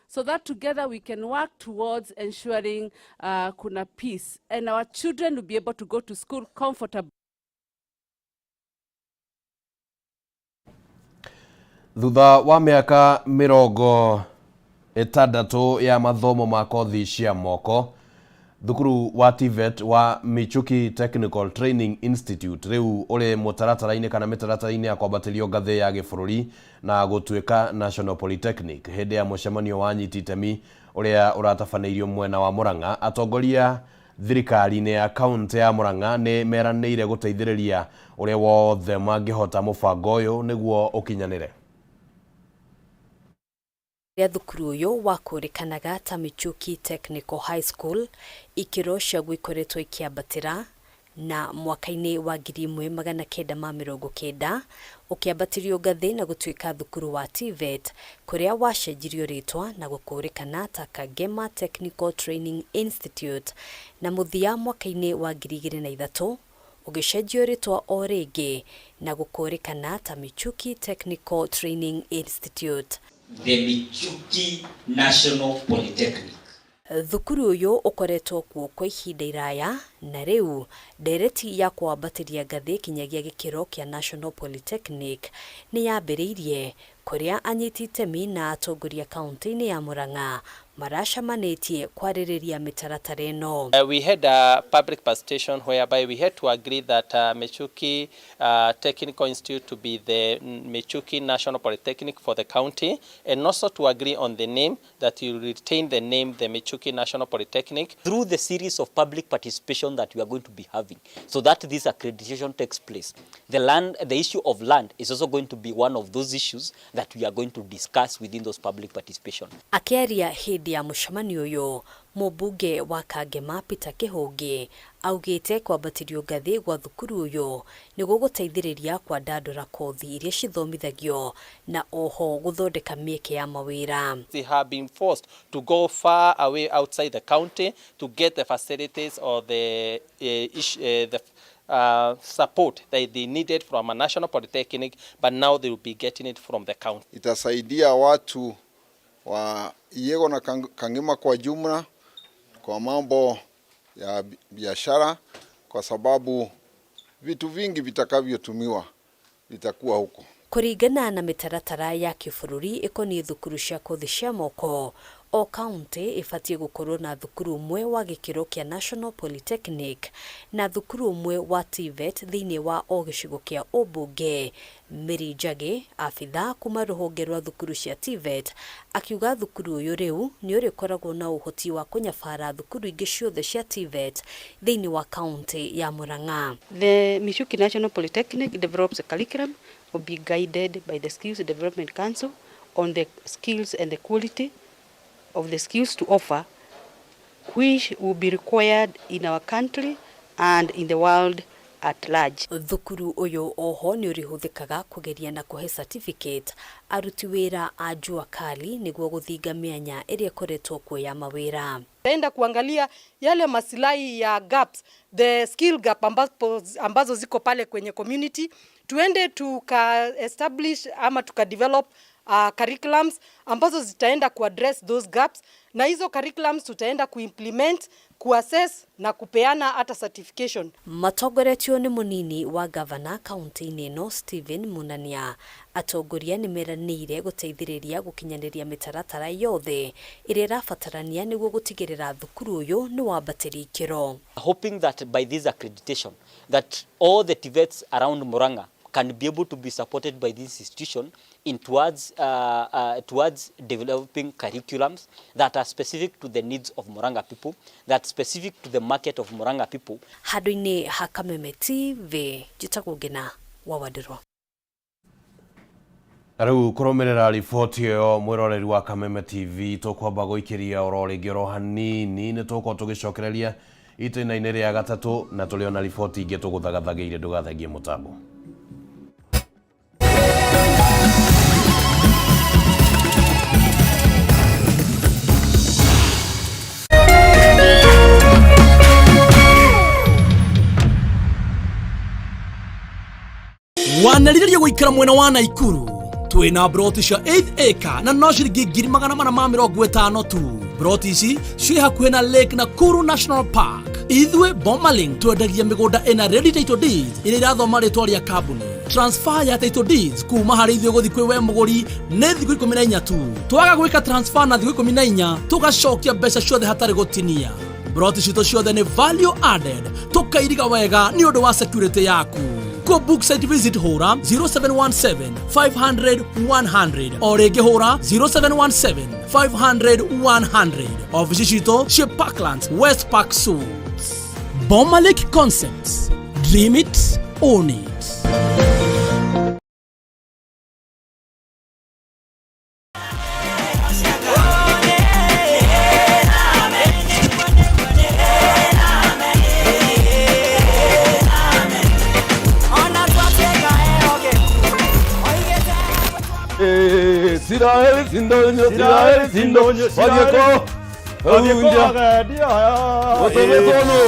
so that together we can work towards ensuring kuna peace and our children will be able to go to school comfortably. Thutha wa mĩaka 60 ya mathomo ma kothi cia moko, thukuru wa TVET wa Michuki Technical Training Institute rĩu ũrĩ mũtaratara-inĩ kana mĩtaratara-inĩ ya kwambatĩrio ngathĩ ya gĩbũrũri na gũtuĩka National Polytechnic. Hĩndĩ ya mũcemanio wa anyiti itemi ũrĩa ũratabanĩirio mwena wa Murang'a, atongoria thirikari-inĩ ya kaunti ya Murang'a nĩ meranĩire gũteithĩrĩria ũrĩa wothe mangĩhota mũbango ũyũ nĩguo ũkinyanĩre. Rĩa thukuru ũyũ wakũrĩkanaga ta Michuki Technical High School, ikĩro ciaguo ikoretwo ikĩambatĩra na mwaka-inĩ wa 1990 ũkĩambatĩrio ngathĩ na gũtuĩka thukuru wa TVET, kũrĩa wacenjirio rĩtwa na gũkũrĩkana ta Kangema Technical Training Institute, na mũthia mwaka-inĩ wa 2003 ũgĩcenjio rĩtwa o rĩngĩ na gũkũrĩkana ta Michuki Technical Training Institute. The Michuki National Polytechnic. Thukuru ũyũ ũkoretwo kuo kwa ihinda iraya na rĩu ndereti ya kũwambatĩria ngathĩ kinyagia gĩkĩro kĩa National Polytechnic nĩ yambĩrĩirie, kũrĩa anyiti itemi na atongoria kaunti-inĩ ya Murang'a maracemanĩtie kwarĩrĩria mĩtaratara ĩno. We had a public participation whereby we had to agree that Michuki Technical Institute to be the Michuki National Polytechnic for the county, and also to agree on the name, that you retain the name the Michuki National Polytechnic. Through the series of public participation that we are going to be having, so that this accreditation takes place, the issue of land is also going to be one of those issues that we are going to discuss within those public participation. Akĩaria hĩndĩ ya mũcemanio ũyũ, mũmbunge wa Kangema Peter Kĩhũngĩ augĩte kwambatĩrio ngathĩ gwa thukuru ũyũ nĩ gũgũteithĩrĩria kwandandũra kothi iria cithomithagio na oho gũthondeka mĩeke ya mawĩra. They have been forced to go far away outside the county to get the facilities or the support that they needed from a national polytechnic, but now they will be getting it from the county. Itasaidia watu wa Iyego na Kangema kwa jumla kwa mambo ya biashara, kwa sababu vitu vingi vitakavyotumiwa vitakuwa huko. Kũringana na mĩtaratara ya kĩbũrũri ĩkoniĩ thukuru cia kothi cia moko, o kaunti ĩbatiĩ gũkorwo na thukuru ũmwe wa gĩkĩro kĩa National Polytechnic na thukuru ũmwe wa TVET thĩinĩ wa o gĩcigo kĩa ũmbunge. Mary Njagi, abithaa kuma rũhonge rwa thukuru cia TVET, akiuga thukuru ũyũ rĩu nĩ ũrĩkoragwo na ũhoti wa kũnyabara thukuru ingĩ ciothe cia TVET thĩinĩ wa kaunti ya Murang'a. The Michuki National Polytechnic develops a curriculum, will be guided by the Skills Development Council on the skills and the quality of the skills to offer, which will be required in our country and in the world at large. Thukuru ũyũ oho nĩ ũrĩhũthĩkaga kũgeria na kũhe certificate aruti wĩra a jua kali nĩguo gũthinga mĩanya ĩrĩa ĩkoretwo kuo ya mawĩra. Taenda kuangalia yale masilahi ya gaps, the skill gap ambazo ziko pale kwenye community, tuende tuka establish ama tuka develop curriculums ambazo zitaenda kuaddress those gaps, na hizo curriculums tutaenda kuimplement, kuassess na kupeana hata certification. Matongoretio nĩ mũnini wa gavana kaunti-inĩ ĩno Stephen Munania, atongoria nĩ meranĩire gũteithĩrĩria gũkinyanĩria mĩtaratara yothe ĩrĩa ĩrabatarania nĩguo gũtigĩrĩra thukuru ũyũ nĩ wambatĩria ikĩro. Hoping that by this accreditation that all the TVETs around Murang'a can be able to be supported by this institution in towards developing curriculums that are specific to the needs of Murang'a people, that specific to the market of Murang'a people. Handũ-inĩ ha Kameme TV, njĩtagwo Ngina wa Wandirwa. Na rĩu kũrũmĩrĩra riboti ĩyo, mwĩroreri wa Kameme TV, tũkwamba gũikĩria oro rĩngĩ oro hanini, nĩ tũgũkorwo tũgĩcokereria itĩna-inĩ rĩa gatatũ na tũrĩ ona riboti ingĩ tũgũthagathagĩire. Ndũgathengie mũtambo. Ndũkanerirĩrie gũikara mwena wa Naikuru. Twĩna broti cia 8 acre na no ciringi 450,000 tu. Broti ici ciĩ hakuhĩ na Lake Nakuru National Park. Ithuĩ Bomalink twendagia mĩgũnda ĩna ready title deeds iria irathoma rĩtwa rĩa kambuni. Transfer ya title deeds kuma harĩ ithuĩ gũthiĩ kwĩ we mũgũri nĩ thikũ 14 tu. Twaga gwĩka transfer na thikũ 14 tũgacokia mbeca ciothe hatarĩ gũtinia. Broti citũ ciothe nĩ value added, tũkairiga wega nĩ ũndũ wa security yaku. Kũ book site visit hũra 0717 500 100, o rĩngĩ hũra 0717 500 100. Ofici citũ ciĩ Parklands, West Park Suites. Bomalik Concepts, dream it, own it. Siraeli sindonyo, Siraeli sindonyo, Wadieko, Unja, Otometonu.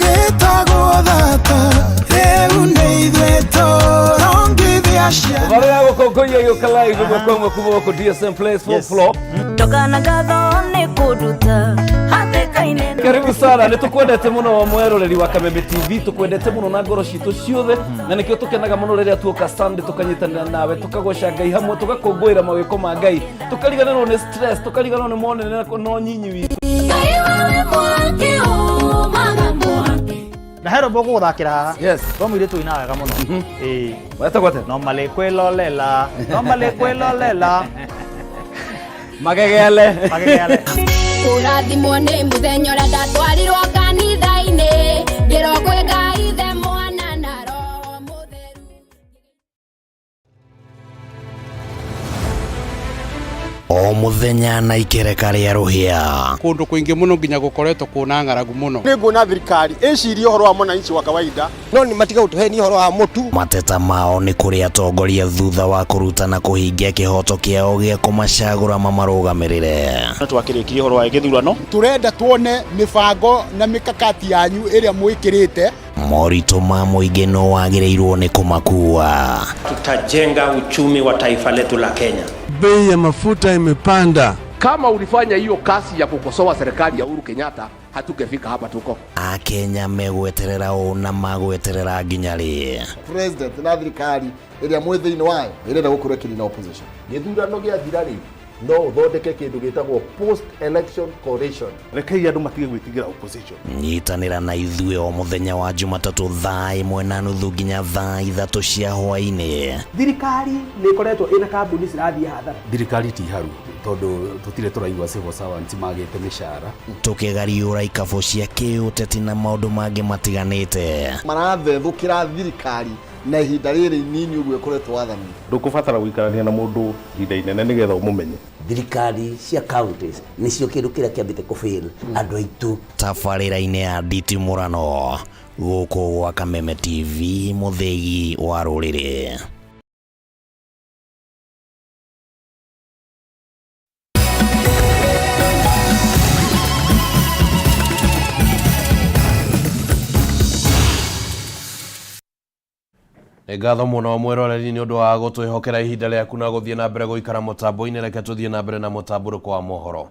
Gĩtagwo thata rĩu nĩ ithuĩ tũrongithia ciana. Barĩa gũkũngũiya gĩũka live ĩmwe kwa ĩmwe kuma gũkũ DSM Place fourth floor. Ndokana ngatho nĩ kũnduta hatĩka-inĩ. Karibu sana, nĩ tũkwendete mũno mweroreri wa Kameme TV, tũkwendete mũno na ngoro citũ ciothe, na nĩkĩo tũkenaga mũno rĩrĩa tuoka Sunday tũkanyitanĩra nawe, tũkagoca Ngai hamwe, tũgakũngũĩra mawĩko ma Ngai, tũkariganĩrwo nĩ stress, tũkariganĩrwo nĩ monene na ũnyinyi witũ. Na he rwĩmbo ngũgũthakĩra haha. Yes. Rwa mũirĩtu ũinaga wega mũno. Ĩĩ. Wetagwo atĩa? Normally kwĩlolela. Normally kwĩlolela. Magegele. Magegele. Kũrathimwo nĩ mũthenya ũrĩa ndatwarirwo kanitha-inĩ, ngĩrwo kwĩ Ngai Ithe, Mwana na Roho Mũtheru. O mũthenya na ikereka rĩa rũhĩa. Kũndũ kũingĩ mũno nginya gũkoretwo kũna ng'aragu mũno. Nĩ nguona thirikari ĩcirie ũhoro wa mwananchi wa kawaida. No nĩ matiga gũtũhenia ũhoro wa mũtu. Mateta mao nĩ kũrĩ atongoria thutha wa kũruta na kũhingia kĩhoto kĩao gĩa kũmacagũra mamarũgamĩrĩre. No twakĩrĩkirie ũhoro wa gĩthurano. Tũrenda tuone mĩbango na mĩkakati yanyu ĩrĩa mwĩkĩrĩte. Moritũ ma mũingĩ no wagĩrĩirwo nĩ kũmakua. Tutajenga uchumi wa taifa letu la Kenya. Bei ya mafuta imepanda. Kama ulifanya hiyo kazi ya kukosoa serikali ya Uhuru Kenyatta, hatungefika hapa tuko. Akenya megweterera ũ na magweterera nginya rĩ? President na thirikari ĩrĩa mwĩ thĩinĩ wayo ĩrenda gũkorwo ĩkĩnina opposition. Gĩthurano gĩathira rĩ, no ũthondeke kĩndũ gĩtagwo post election coalition. Rekei andũ matige gwĩtigĩra opposition. Nyitanĩra na ithuĩ o mũthenya wa Jumatatũ thaa 1:30 nginya thaa 3 cia hwaĩ-inĩ. Thirikari nĩ ĩkoretwo ĩna kambuni cirathiĩ hathara. Thirikari ti haru tondũ tũtirĩ tũraigua civil servants magĩte mĩcara. Tũkĩgariũra ikabũ cia kĩũteti na maũndũ mangĩ matiganĩte. Marathethũkĩra thirikari na ihinda rĩrĩ inini ũguo ĩkoretwo wathani. Ndũkũbatara gũikarania na mũndũ ihinda inene nĩgetha ũmũmenye. Thirikari cia counties nĩcio kĩndũ kĩrĩa kĩambĩte kũfail andũ aitũ. Tabarĩra-inĩ ya nditimũrano gũkũ gwa Kameme TV, mũthĩgi wa rũrĩrĩ. Nĩ ngatho mũno mwĩroreri nĩ ũndũ wa gũtwĩhokera ihinda rĩaku na gũthiĩ na mbere gũikara mũtambo-inĩ. Reke tũthiĩ na mbere na mũtambũrũko wa mohoro.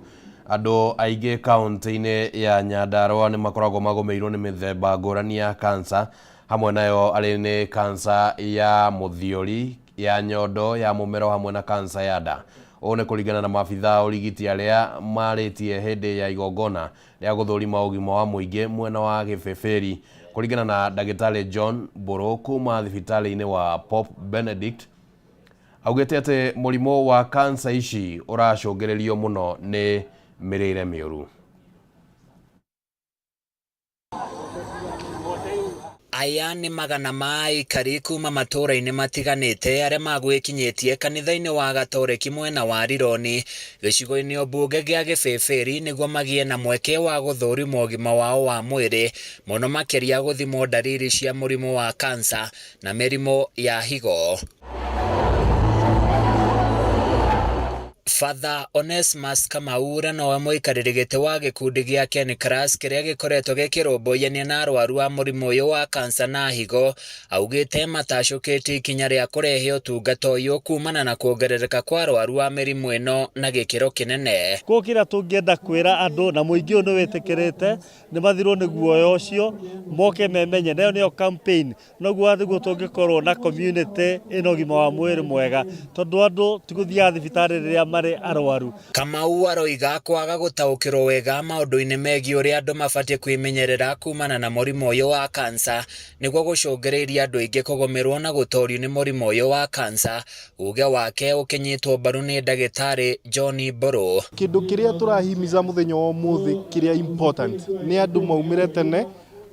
Andũ aingĩ kaũntĩ-inĩ ya Nyandarua nĩ makoragwo magũmĩirwo nĩ mĩthemba ngũrani ya kansa, hamwe nayo arĩ nĩ kansa ya mũthiori, ya nyondo, ya mũmero hamwe na kansa ya nda. Ũũ nĩ kũringana na maabitha a ũrigiti arĩa marĩtie hĩndĩ ya igongona rĩa gũthũrima ũgima wa mũingĩ mwena wa Gĩbĩbĩri. Kũringana na ndagĩtarĩ John Mbũrũ kuma thibitarĩ-inĩ wa Pope Benedict, augĩte atĩ mũrimũ wa kansa ici ũracũngĩrĩrio mũno nĩ mĩrĩre mĩũru. Aya nĩ magana ma aikari kuma matũũra-inĩ matiganĩte arĩa magwĩkinyĩtie kanitha-inĩ wa Gatoreki mwena wa Rironi gĩcigo-inĩ mbunge gĩa Gĩbĩbĩri nĩguo magĩe na mweke wa gũthũrimwo ũgima wao wa mwĩrĩ, mũno makĩria gũthimwo ndariri cia mũrimũ wa kansa na mĩrimũ ya higo. Father Onesmus Kamau ũrĩa nowe mũikarĩri gĩtĩ wa gĩkundi gĩa Kencras kĩrĩa gĩkoretwo gĩkĩrũmbũyania na arwaru a mũrimũ ũyũ wa kansa na higo augĩte matacũkĩtie ikinya rĩa kũrehe ũtungata ũyũ kumana na kuongerereka kwa arwaru a mĩrimũ ĩno na gĩkĩro kĩnene. Koguo kĩrĩa tũngĩenda kwĩra andũ na mũingĩ ũyũ nĩ wĩtĩkĩrĩte nĩ mathirwo nĩ guoya ũcio moke memenye na ĩyo nĩyo campaign noguo nĩguo tũngĩkorwo na community ĩna ũgima wa mwĩrĩ mwega tondũ andũ ti gũthiaga thibitarĩ rĩrĩa marĩ arwaru. Kamau aroiga kwaga gũtaũkĩrwo wega maũndũ-inĩ megiĩ ũrĩa andũ mabatiĩ kwĩmenyerera kumana na mũrimũ ũyũ wa kansa nĩguo gũcũngĩrĩirie andũ aingĩ kũgũmĩrwo na gũtorio nĩ mũrimũ ũyũ wa kansa, uge wake ũkĩnyitwo mbaru nĩ ndagĩtarĩ John Mbũrũ. Kĩndũ kĩrĩa tũrahimiza mũthenya wa ũmũthĩ kĩrĩa important nĩ andũ maumĩre tene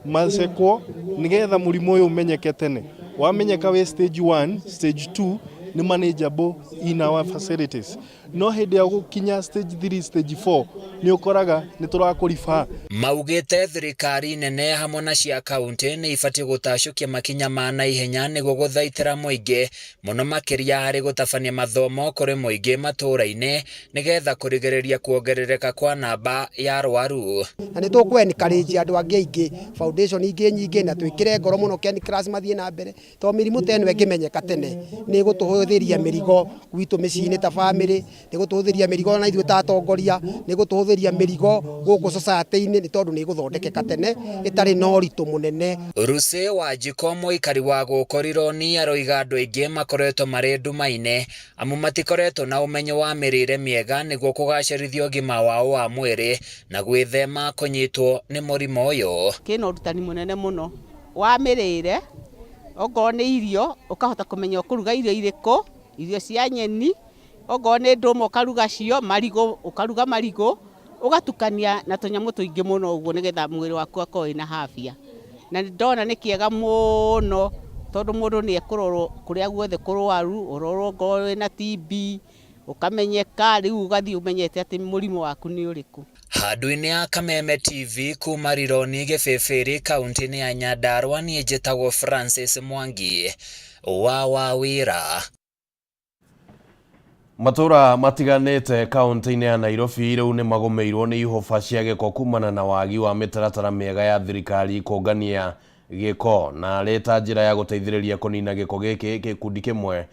macekwo nĩgetha mũrimũ ũyũ ũmenyeke tene. Wamenyeka wĩ stage 1, stage 2 nĩ manageable in our facilities. No hĩndĩ ya gũkinya stage 3, stage 4 nĩ ũkoraga nĩ tũrakũriba. Maugĩte thirikari nene hamwe na cia kaunti nĩ ibatiĩ gũtacũkia makinya ma naihenya nĩguo gũthaitĩra mũingĩ mũno makĩria harĩ gũtabania mathomo kũrĩ mũingĩ matũũra-inĩ nĩgetha kũrigĩrĩria kuongerereka kwa namba ya arwaru. Na nĩ tũkũ encourage andũ angĩ aingĩ, foundation ingĩ nyingĩ, na twĩkĩre ngoro mũno Kencras mathiĩ na mbere, tondũ mĩrimũ ta ĩno ĩngĩmenyeka tene nĩ ĩgũtũhũthĩria mĩrigo gwitũ mĩciĩ-inĩ ta bamĩrĩ, nĩ ĩgũtũhũthĩria mĩrigo na ithuĩ ta atongoria, nĩ ĩgũtũhũthĩria mĩrigo gũkũ society-inĩ nĩ tondũ nĩ ĩgũthondekeka tene ĩtarĩ na ũritũ mũnene. Rusi Wanjikũ mũikari wa gũkũ Rironi aroiga andũ aingĩ makoretwo marĩ nduma-inĩ amu matikoretwo na ũmenyo wa mĩrĩre mĩega nĩguo kũgacĩrithia ũgima wao wa mwĩrĩ na gwĩthema kũnyitwo nĩ mũrimũ ũyũ. Kĩna ũrutani mũnene mũno wa mĩrĩre, okorwo nĩ irio ũkahota kũmenya ũkũruga irio irĩkũ, irio cia nyeni, okorwo nĩ ndũma ũkaruga cio, marigũ ũkaruga marigũ, ũgatukania na tũnyamũ tũingĩ mũno ũguo nĩgetha mwĩrĩ waku ũgakorwo wĩna afya. Na ndona nĩ kĩega mũno tondũ mũndũ nĩ ekũrorwo kũrĩa guothe kũrwaru, ũrorwo okorwo wĩna TB, ũkamenyeka, rĩu ũgathiĩ ũmenyete atĩ mũrimũ waku nĩ ũrĩkũ. Handũ-inĩ ya Kameme TV kuma Rironi Gĩbĩbĩrĩ kaunti-inĩ ya Nyandarua niĩ njĩtagwo Francis Mwangi wa Wawĩra. Matũra matiganĩte kaunti-inĩ ya Nairobi rĩu nĩ magũmĩirwo nĩ ihũba cia gĩko kumana na wagi wa mĩtaratara mĩega ya thirikari kũngania gĩko na arĩ ta njĩra ya gũteithĩrĩria kũnina gĩko gĩkĩ gĩkundi kĩmwe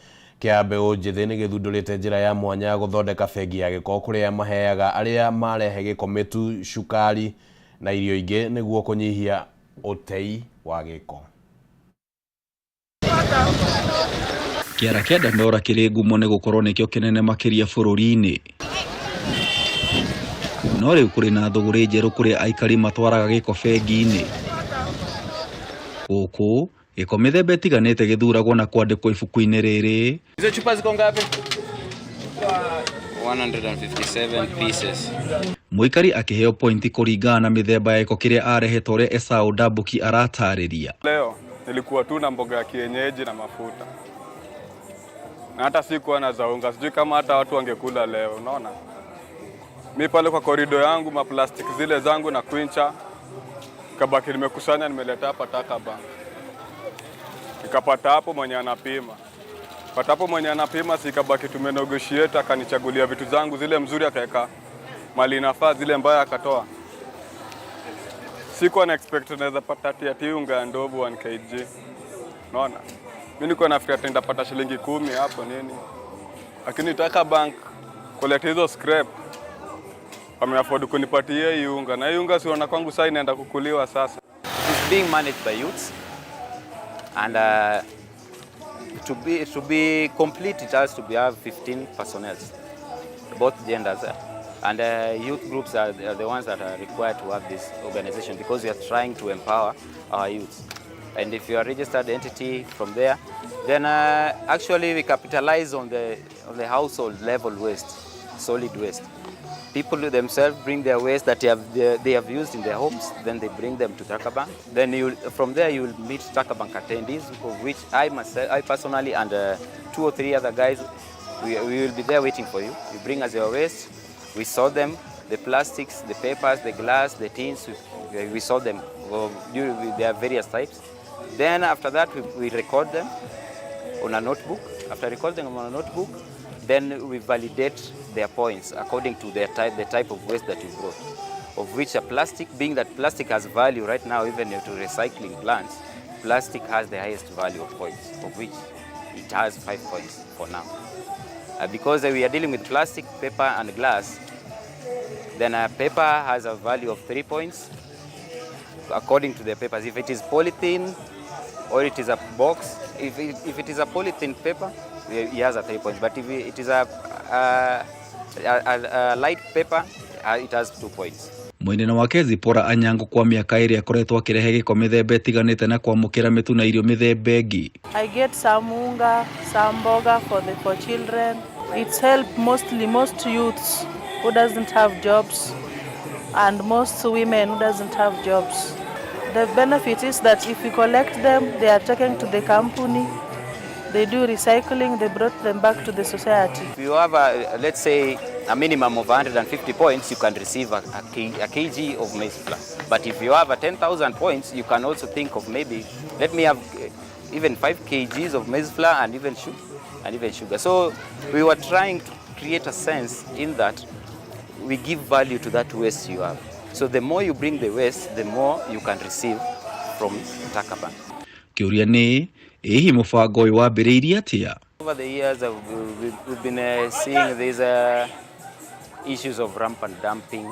kĩa mbeũ njĩthĩ nĩ gĩthundũrĩte njĩra ya mwanya ya gũthondeka bengi ya gĩko kũrĩa maheaga arĩa marehe gĩko mĩtu, cukari na irio ingĩ nĩguo kũnyihia ũtei wa gĩko. Kĩara kĩa Dandora kĩrĩ ngumo nĩ gũkorwo nĩkĩo kĩnene makĩria bũrũri-inĩ. No rĩu kũrĩ na thũgũrĩ njerũ kũrĩa aikari matwaraga gĩko bengi-inĩ. Gũkũ, gĩko mĩthemba ĩtiganĩte gĩthuragwo na kwandĩkwo ibuku-inĩ rĩrĩ. Hizo chupa ziko ngapi? 157 pieces. Mũikari akĩheo pointi kũringana na mĩthemba ya gĩko kĩrĩa arehe ta ũrĩa Esau Ndambuki aratarĩria. Leo nilikuwa tu na mboga ya kienyeji na mafuta na hata sikuwa na za unga, sijui kama hata watu wangekula leo. Unaona, mi pale kwa korido yangu maplastiki zile zangu na kwincha kabaki nimekusanya, nimeleta hapa taka bank, nikapata hapo mwenye anapima pata hapo mwenye anapima, sikabaki tumenegotiate, akanichagulia vitu zangu zile mzuri, akaweka mali inafaa, zile mbaya akatoa. Sikuwa na expect naweza pata ati unga ya ndovu 1 kg. Unaona? Mimi nilikuwa nafikiria ati nitapata shilingi 10 hapo nini. Lakini Taka Bank kuleta hizo scrap wameafford kunipatia hii unga, na hii unga siona kwangu sasa inaenda kukuliwa sasa. It is being managed by youths and to be complete it has to be have 15 personnel, both genders. And youth groups are the ones that are required to have this organization because we are trying to empower our youths. And if you are a registered entity from there, then actually we capitalize on the household level waste, solid waste. People themselves bring their waste that they have used in their homes, then they bring them to Taka Bank. Then from there you will meet Taka Bank attendees, of which I myself, I personally and 2 or 3 other guys, we will be there waiting for you. You bring us your waste, we sort them, the plastics, the papers, the glass, the tins, we sort them. Well, there are various types. Then after that we record them on a notebook. After recording them on a notebook, Then we validate their points according to their type, the type of waste that you brought. Of which a plastic, being that plastic has value right now, even to recycling plants, plastic has the highest value of points, of which it has 5 points for now. Because we are dealing with plastic, paper, and glass, then a paper has a value of 3 points according to the papers. If it is polythene or it is a box, if it is a polythene paper, it has a 3 points. But if it is a light paper, it has 2 points. Mwena wake Zipporah Anyango kwa miaka ĩrĩ akoretwo akĩrehe gĩko mĩthemba ĩtiganĩte na kwamũkĩra mĩtu na irio mĩthemba ĩngĩ. I get some unga, some mboga for children. It's help mostly most youths who doesn't have jobs and most women who doesn't have jobs. The benefit is that if we collect them, they are taken to the company, they do recycling, they brought them back to the society. If you have, let's say, a minimum of 150 points, you can receive a kg of maize flour. But if you have a 10,000 points, you can also think of maybe, let me have even 5 kgs of maize flour and even sugar. So we were trying to create a sense in that we give value to that waste you have. So the more you bring the waste, the more you can receive from Taka Bank. Kĩũria nĩ, ĩ hihi mũbango ũyũ wambĩrĩirie atĩa? Over the years, we've been seeing these issues of rampant dumping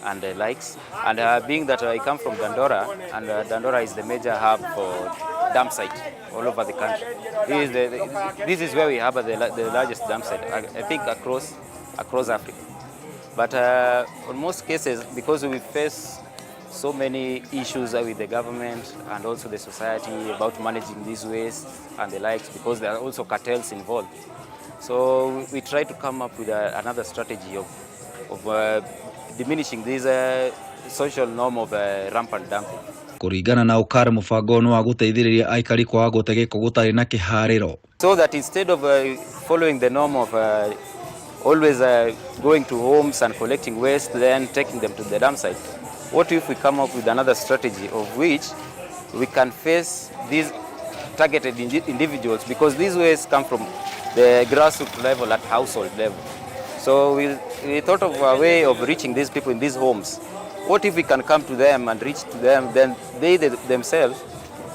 and the likes. And being that I come from Dandora, and Dandora is the major hub for dump site all over the country. This is where we have the largest dump site, I think, across Africa. But in most cases, because we face so many issues with the government and also the society about managing these waste and the likes, because there are also cartels involved. So we try to come up with another strategy of diminishing this social norm of rampant dumping. Kũringana na Okar, mũbango nĩ wa gũteithĩrĩria aikari kwaga gũte gĩko gũtarĩ na kĩharĩro. So that instead of following the norm of always going to homes and collecting waste, then taking them to the dump site, what if we come up with another strategy of which we can face these targeted individuals, because these waste come from the grassroots level, at household level. So we thought of a way of reaching these people in these homes. What if we can come to them and reach to them, then they themselves,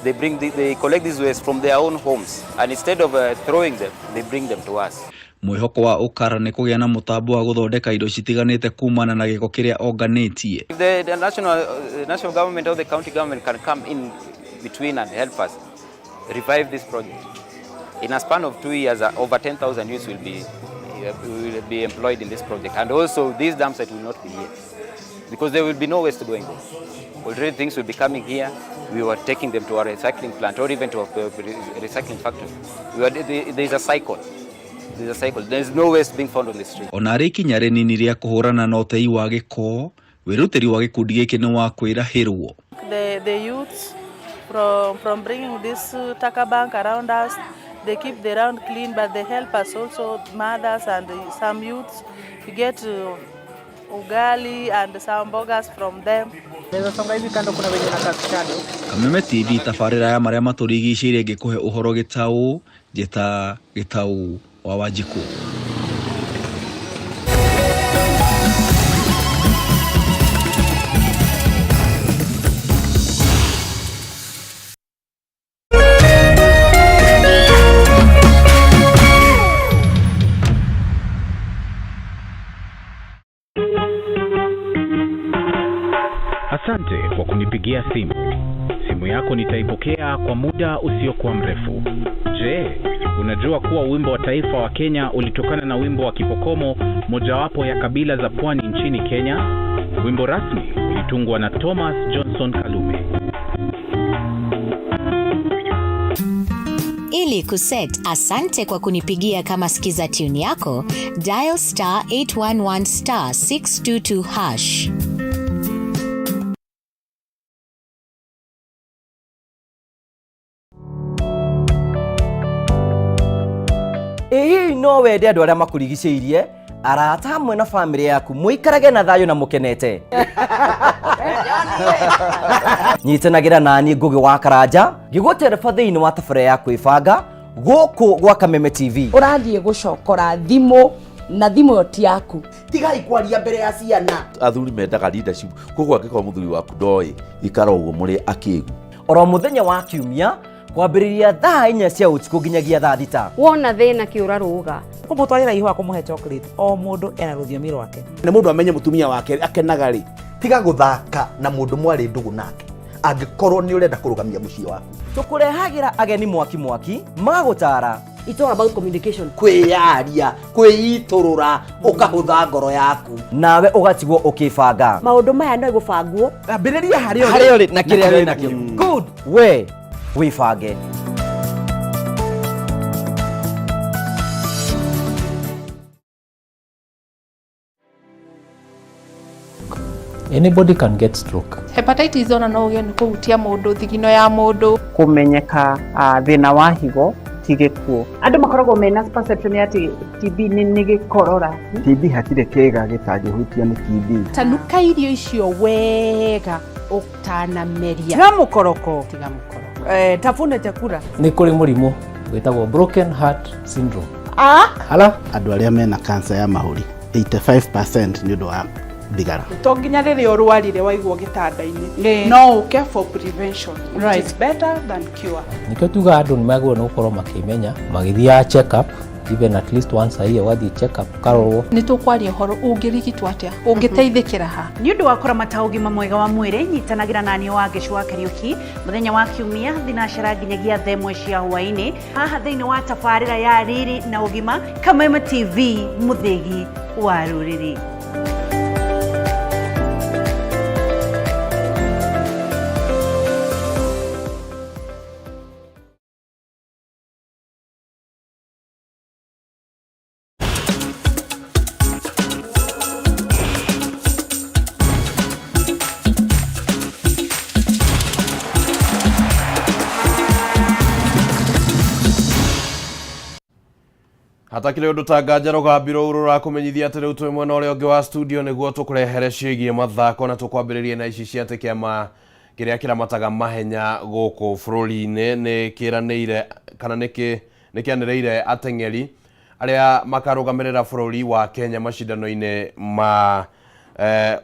they collect these waste from their own homes, and instead of throwing them, they bring them to us. Mwĩhoko wa Okara nĩ kũgĩa na mũtambo wa gũthondeka indo citiganĩte kumana na gĩko kĩrĩa onganĩtie. If the national government or the county government can come in between and help us revive this project, in a span of 2 years, over 10,000 youths will be employed in this project, and also this dump site will not be here because there will be no waste going there. Already things will be coming here. We were taking them to our recycling plant or even to a recycling factory. There is a cycle. There's a cycle. There's no waste being found on the street. Ona arĩ ikinya rĩnini rĩa kũhũrana na ũtei wa gĩko, wĩrutĩri wa gĩkundi gĩkĩ nĩ wa kwĩrahĩrwo. The youths from bringing this Taka Bank around us, they keep the round clean, but they help us also, mothers and some youths, we get ugali and some bogas from them. Kameme TV tabarĩra ya marĩa matũrigicĩirie ĩngĩkũhe ũhoro gĩtaũ, njĩta Gĩtaũ wa Wanjikũ. Asante kwa kunipigia simu. Simu yako nitaipokea kwa muda usiokuwa mrefu. Je, unajua kuwa wimbo wa taifa wa Kenya ulitokana na wimbo wa Kipokomo, mojawapo ya kabila za pwani nchini Kenya? Wimbo rasmi ulitungwa na Thomas Johnson Kalume. Ili kuset asante kwa kunipigia kama skiza tune yako, dial star 811 star 622 hash. Ĩ no wende andũ arĩa makũrigicĩirie, arata hamwe na bamĩrĩ yaku mũikarage na thayũ na mũkenete. Nyitanagĩra nani Ngũgĩ wa Karanja ngĩgũtereba thĩinĩ wa tabarĩra ya kwĩbanga Gũkũ gwa Kameme TV. Ũrathiĩ gũcokora thimũ na thimũ ĩyo ti yaku. Tigai kwaria mbere ya ciana. Athuri mendaga leadership, koguo angĩkorwo mũthuri waku ndoĩ, ikara ũguo mũrĩ akĩgu. Oro mũthenya wa Kiumia kwambĩrĩria thaa 4 cia ũtukũ nginyagia thaa 6. Wona thĩna kĩũra rũga. Kũmũtwarĩra ihũa, kũmũhe chocolate, o mũndũ ena rũthiomi rwake. Nĩ mũndũ amenye mũtumia wake akenaga rĩ. Tiga gũthaka na mũndũ mwarĩ ndũgũ nake angĩkorwo nĩ ũrenda kũrũgamia mũciĩ waku. Tũkũrehagĩra ageni mwaki mwaki magũtara. It's all about communication. Kwĩyaria, kwĩitũrũra, ũkahũtha ngoro yaku. Nawe ũgatigwo ũkĩbanga. Maũndũ maya no gũbangwo. Ambĩrĩria harĩa Harĩa ũrĩ na kĩrĩa wĩ nakĩo. Good. We wĩbange. Anybody can get stroke. Hepatitis ona no ũgĩe nĩ kũhutia mũndũ, thigino ya mũndũ. Kũmenyeka thĩna wa higo ti gĩkuũ. Andũ makoragwo mena perception ya atĩ TB nĩ gĩkorora. TB hatirĩ kĩĩga gĩtangĩhutio nĩ TB. Tanuka irio icio wega ũtanameria. Tiga mũkoroko. Tiga mũkoroko. Tafuna chakula. Nĩ kũrĩ mũrimũ wĩtagwo broken heart syndrome. Ah! Ala? Andũ arĩa mena cancer ya mahũri 85% nĩ ũndũ wa thigara. To nginya rĩrĩa ũrwarire waigwo gĩtanda-inĩ, no ũke for prevention, which is better than cure. Nĩkĩo tugaga andũ nĩ magĩrĩirwo nĩ gũkorwo makĩmenya magĩthiaga check up even at least once a year, ũgathiĩ check up ũkarorwo. Nĩ tũkwaria ũhoro ũngĩrigitwo atĩa, ũngĩteithĩkĩra ha. Nĩ ũndũ wa kũramata ũgima mwega wa mwĩrĩ, nyitanagĩra na niĩ Wangeci wa Kariũki mũthenya wa Kiumia thinacara nginyagia thaa 1 cia hwaĩ-inĩ haha thĩinĩ wa tabarĩra ya Riri na Ũgima, Kameme TV, mũthĩgi wa rũrĩrĩ. Hatakĩrĩ ũndũ ta nganja rũgambi rũu rũrakũmenyithia atĩ rĩu twĩ mwena ũrĩa ũngĩ wa studio nĩguo tũkũrehere ciĩgiĩ mathako na tũkwambĩrĩrie na ici cia atĩ kĩama kĩrĩa kĩramataga mahenya gũkũ bũrũri-inĩ nĩ kĩranĩire kana nĩ kĩanĩrĩire ateng'eri arĩa makarũgamĩrĩra bũrũri wa Kenya macindano-inĩ ma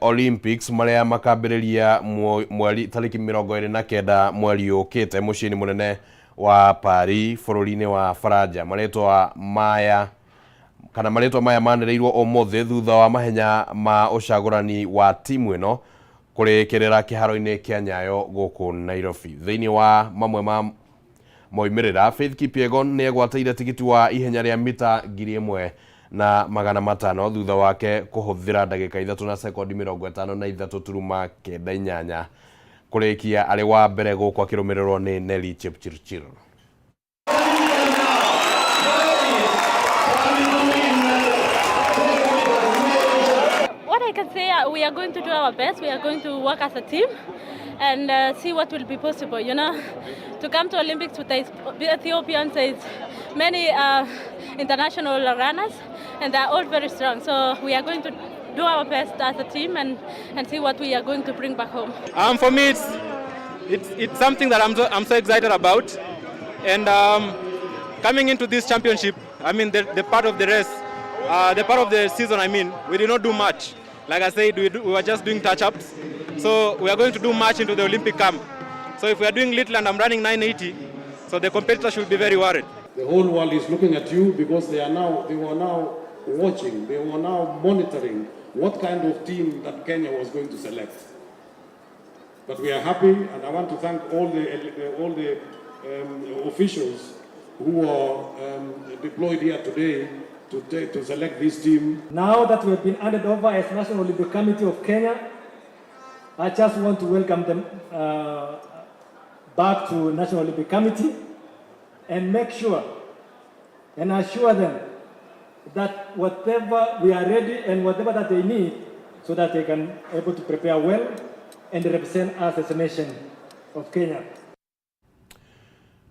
Olympics marĩa makambĩrĩria mweri tarĩki 29 mweri ũkĩte mũciĩ-inĩ mũnene wa Paris bũrũri-inĩ wa Faranja. Marĩtwa maya kana marĩtwa maya manĩrĩirwo ũmũthĩ thutha wa mahenya ma ũcagũrani wa timu ĩno kũrĩkĩrĩra kĩharo-inĩ kĩa Nyayo gũkũ Nairobi. Thĩinĩ wa mamwe ma moimĩrĩra, Faith Kipyegon nĩ egwatĩire tigiti wa ihenya rĩa mita 1500 thutha wake kũhũthĩra ndagĩka 3 na sekondi 53.98 kũrĩkia arĩ wa mbere gũkũ akĩrũmĩrĩrwo nĩ Nelly Chepchirchir. What I can say, we are going to do our best. We are going to work as a team and see what will be possible. You know, to come to Olympics with the Ethiopians, is many international runners, and they are all very strong. So we are going to do our best as a team and see what we are going to bring back home. For me, it's something that I'm so excited about, and coming into this championship, I mean the part of the race, the part of the season, I mean, we did not do much. Like I said, we were just doing touch-ups. So we are going to do much into the Olympic camp. So if we are doing little and I'm running 980, so the competitor should be very worried. The whole world is looking at you because they were now watching, they were now monitoring what kind of team that Kenya was going to select. But we are happy, and I want to thank all the officials who are deployed here today to select this team. Now that we have been handed over as National Olympic Committee of Kenya, I just want to welcome them back to National Olympic Committee and make sure and assure them that whatever we are ready and whatever that they need so that they can able to prepare well and represent us as a nation of Kenya.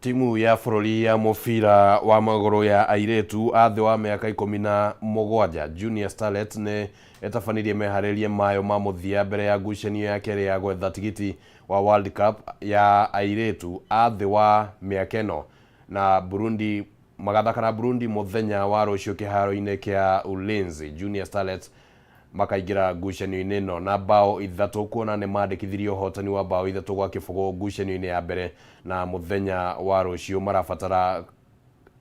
Timu ya bũrũri ya mũbira wa magũrũ ya airĩtu a thĩ wa mĩaka 17 Junior Starlets nĩ ĩtabanirie meharĩria mayo ma mũthia mbere ya ngucanio ya kerĩ ya gwetha tigiti wa World Cup ya airĩtu a thĩ wa mĩaka ĩno Na Burundi magathaka na Burundi muthenya wa rucio kiharo-inĩ kĩa Ulinzi. Junior Starlets makaingĩra ngucanio-inĩ ĩno na bao 3 kuona nĩ mandĩkithirie ũhotani wa bao 3-0 ngucanio-inĩ ya mbere, na muthenya wa rucio marabatara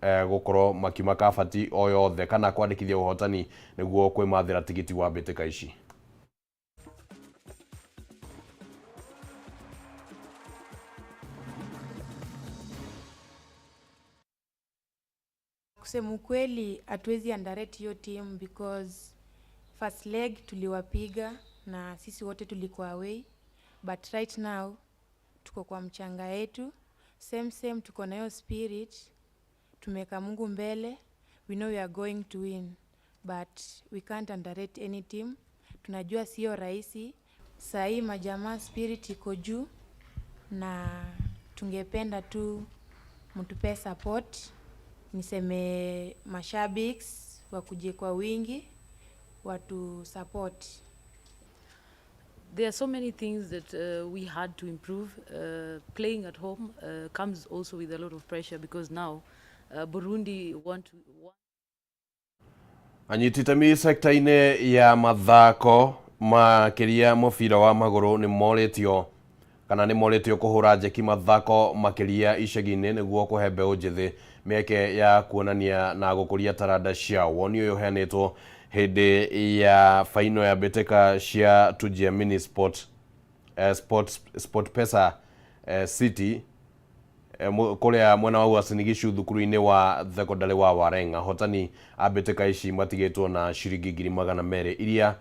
gũkorwo makiuma kabati o yothe kana kwandĩkithia ũhotani nĩguo kwĩmathĩra tigiti wa mbĩtĩka ici. Kusema ukweli, hatuwezi underrate hiyo team because first leg tuliwapiga na sisi wote tulikuwa away, but right now tuko kwa mchanga yetu, same same, tuko na hiyo spirit, tumeweka Mungu mbele, we know we are going to win, but we can't underrate any team. Tunajua sio rahisi, sahii majamaa spirit iko juu na tungependa tu mtupee support, niseme mashabiki wakuje kwa wingi watu support. There are so many things that we had to improve. Playing at home comes also with a lot of pressure because now Burundi want to. Anyiti itemi sekta-inĩ ya mathako makĩria mũbira wa magũrũ nĩ morĩtio kana nĩ morĩtio kũhũra njeki mathako makĩria icagi-inĩ nĩguo kũhe mbeũ njĩthĩ mĩeke ya kuonania na gũkũria taranda ciao. Woni ũyũ ũheanĩtwo hĩndĩ ya faino ya mbĩtĩka cia Tujiamini Sport, Sport Pesa City kuria mwena wa Uasin Gishu thukuru-inĩ wa thekondarĩ wa Wareng. Ahotani a mbĩtĩka ici matigĩtwo na ciringi 200,000 iria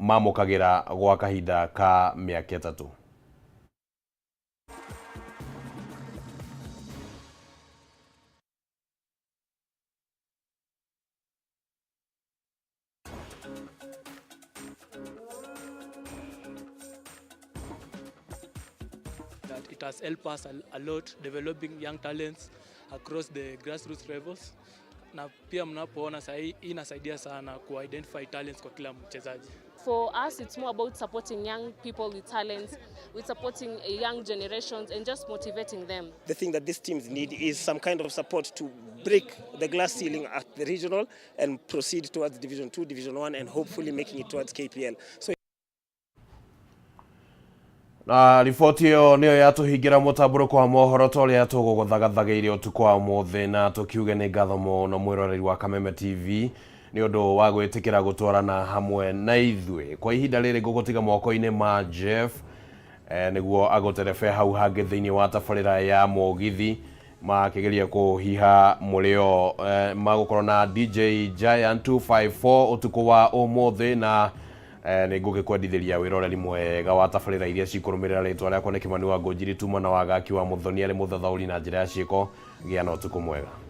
mamũkagĩra gwa kahinda ka mĩaka 3. That it has helped us a lot developing young talents across the grassroots levels, na pia mnapoona sasa hii inasaidia sana ku identify talents kwa kila mchezaji. For us, it's more about supporting young people with talents, with supporting young generations and just motivating them. The thing that these teams need is some kind of support to break the glass ceiling at the regional and proceed towards Division 2, Division 1 and hopefully making it towards KPL. So Na riboti ĩyo nĩyo yatũhingĩra mũtambũrũko wa mohoro ta ũrĩa tũgũgũthagathagĩire ũtukũ wa ũmũthĩ, na tũkiuge nĩ ngatho mũno mwĩroreri wa Kameme TV nĩ ũndũ wa gwĩtĩkĩra gũtwarana hamwe na ithuĩ kwa ihinda rĩrĩ. Ngũgũtiga moko-inĩ ma Jeff nĩguo agũterebe hau hangĩ thĩinĩ wa tabarĩra ya mũgithi makĩgeria kũhiha mũrĩo magũkorwo na DJ Giant 254 ũtukũ wa ũmũthĩ, na nĩ ngũgĩkwendithĩria wĩroreri mwega wa tabarĩra iria cikũrũmĩrĩra. Rĩtwa rĩakwa nĩ Kĩmani wa Ngũnjiri tuma na wagaki wa Mũthoni arĩ mũthathaũri na njĩra ya ciĩko. Gĩa na ũtukũ mwega.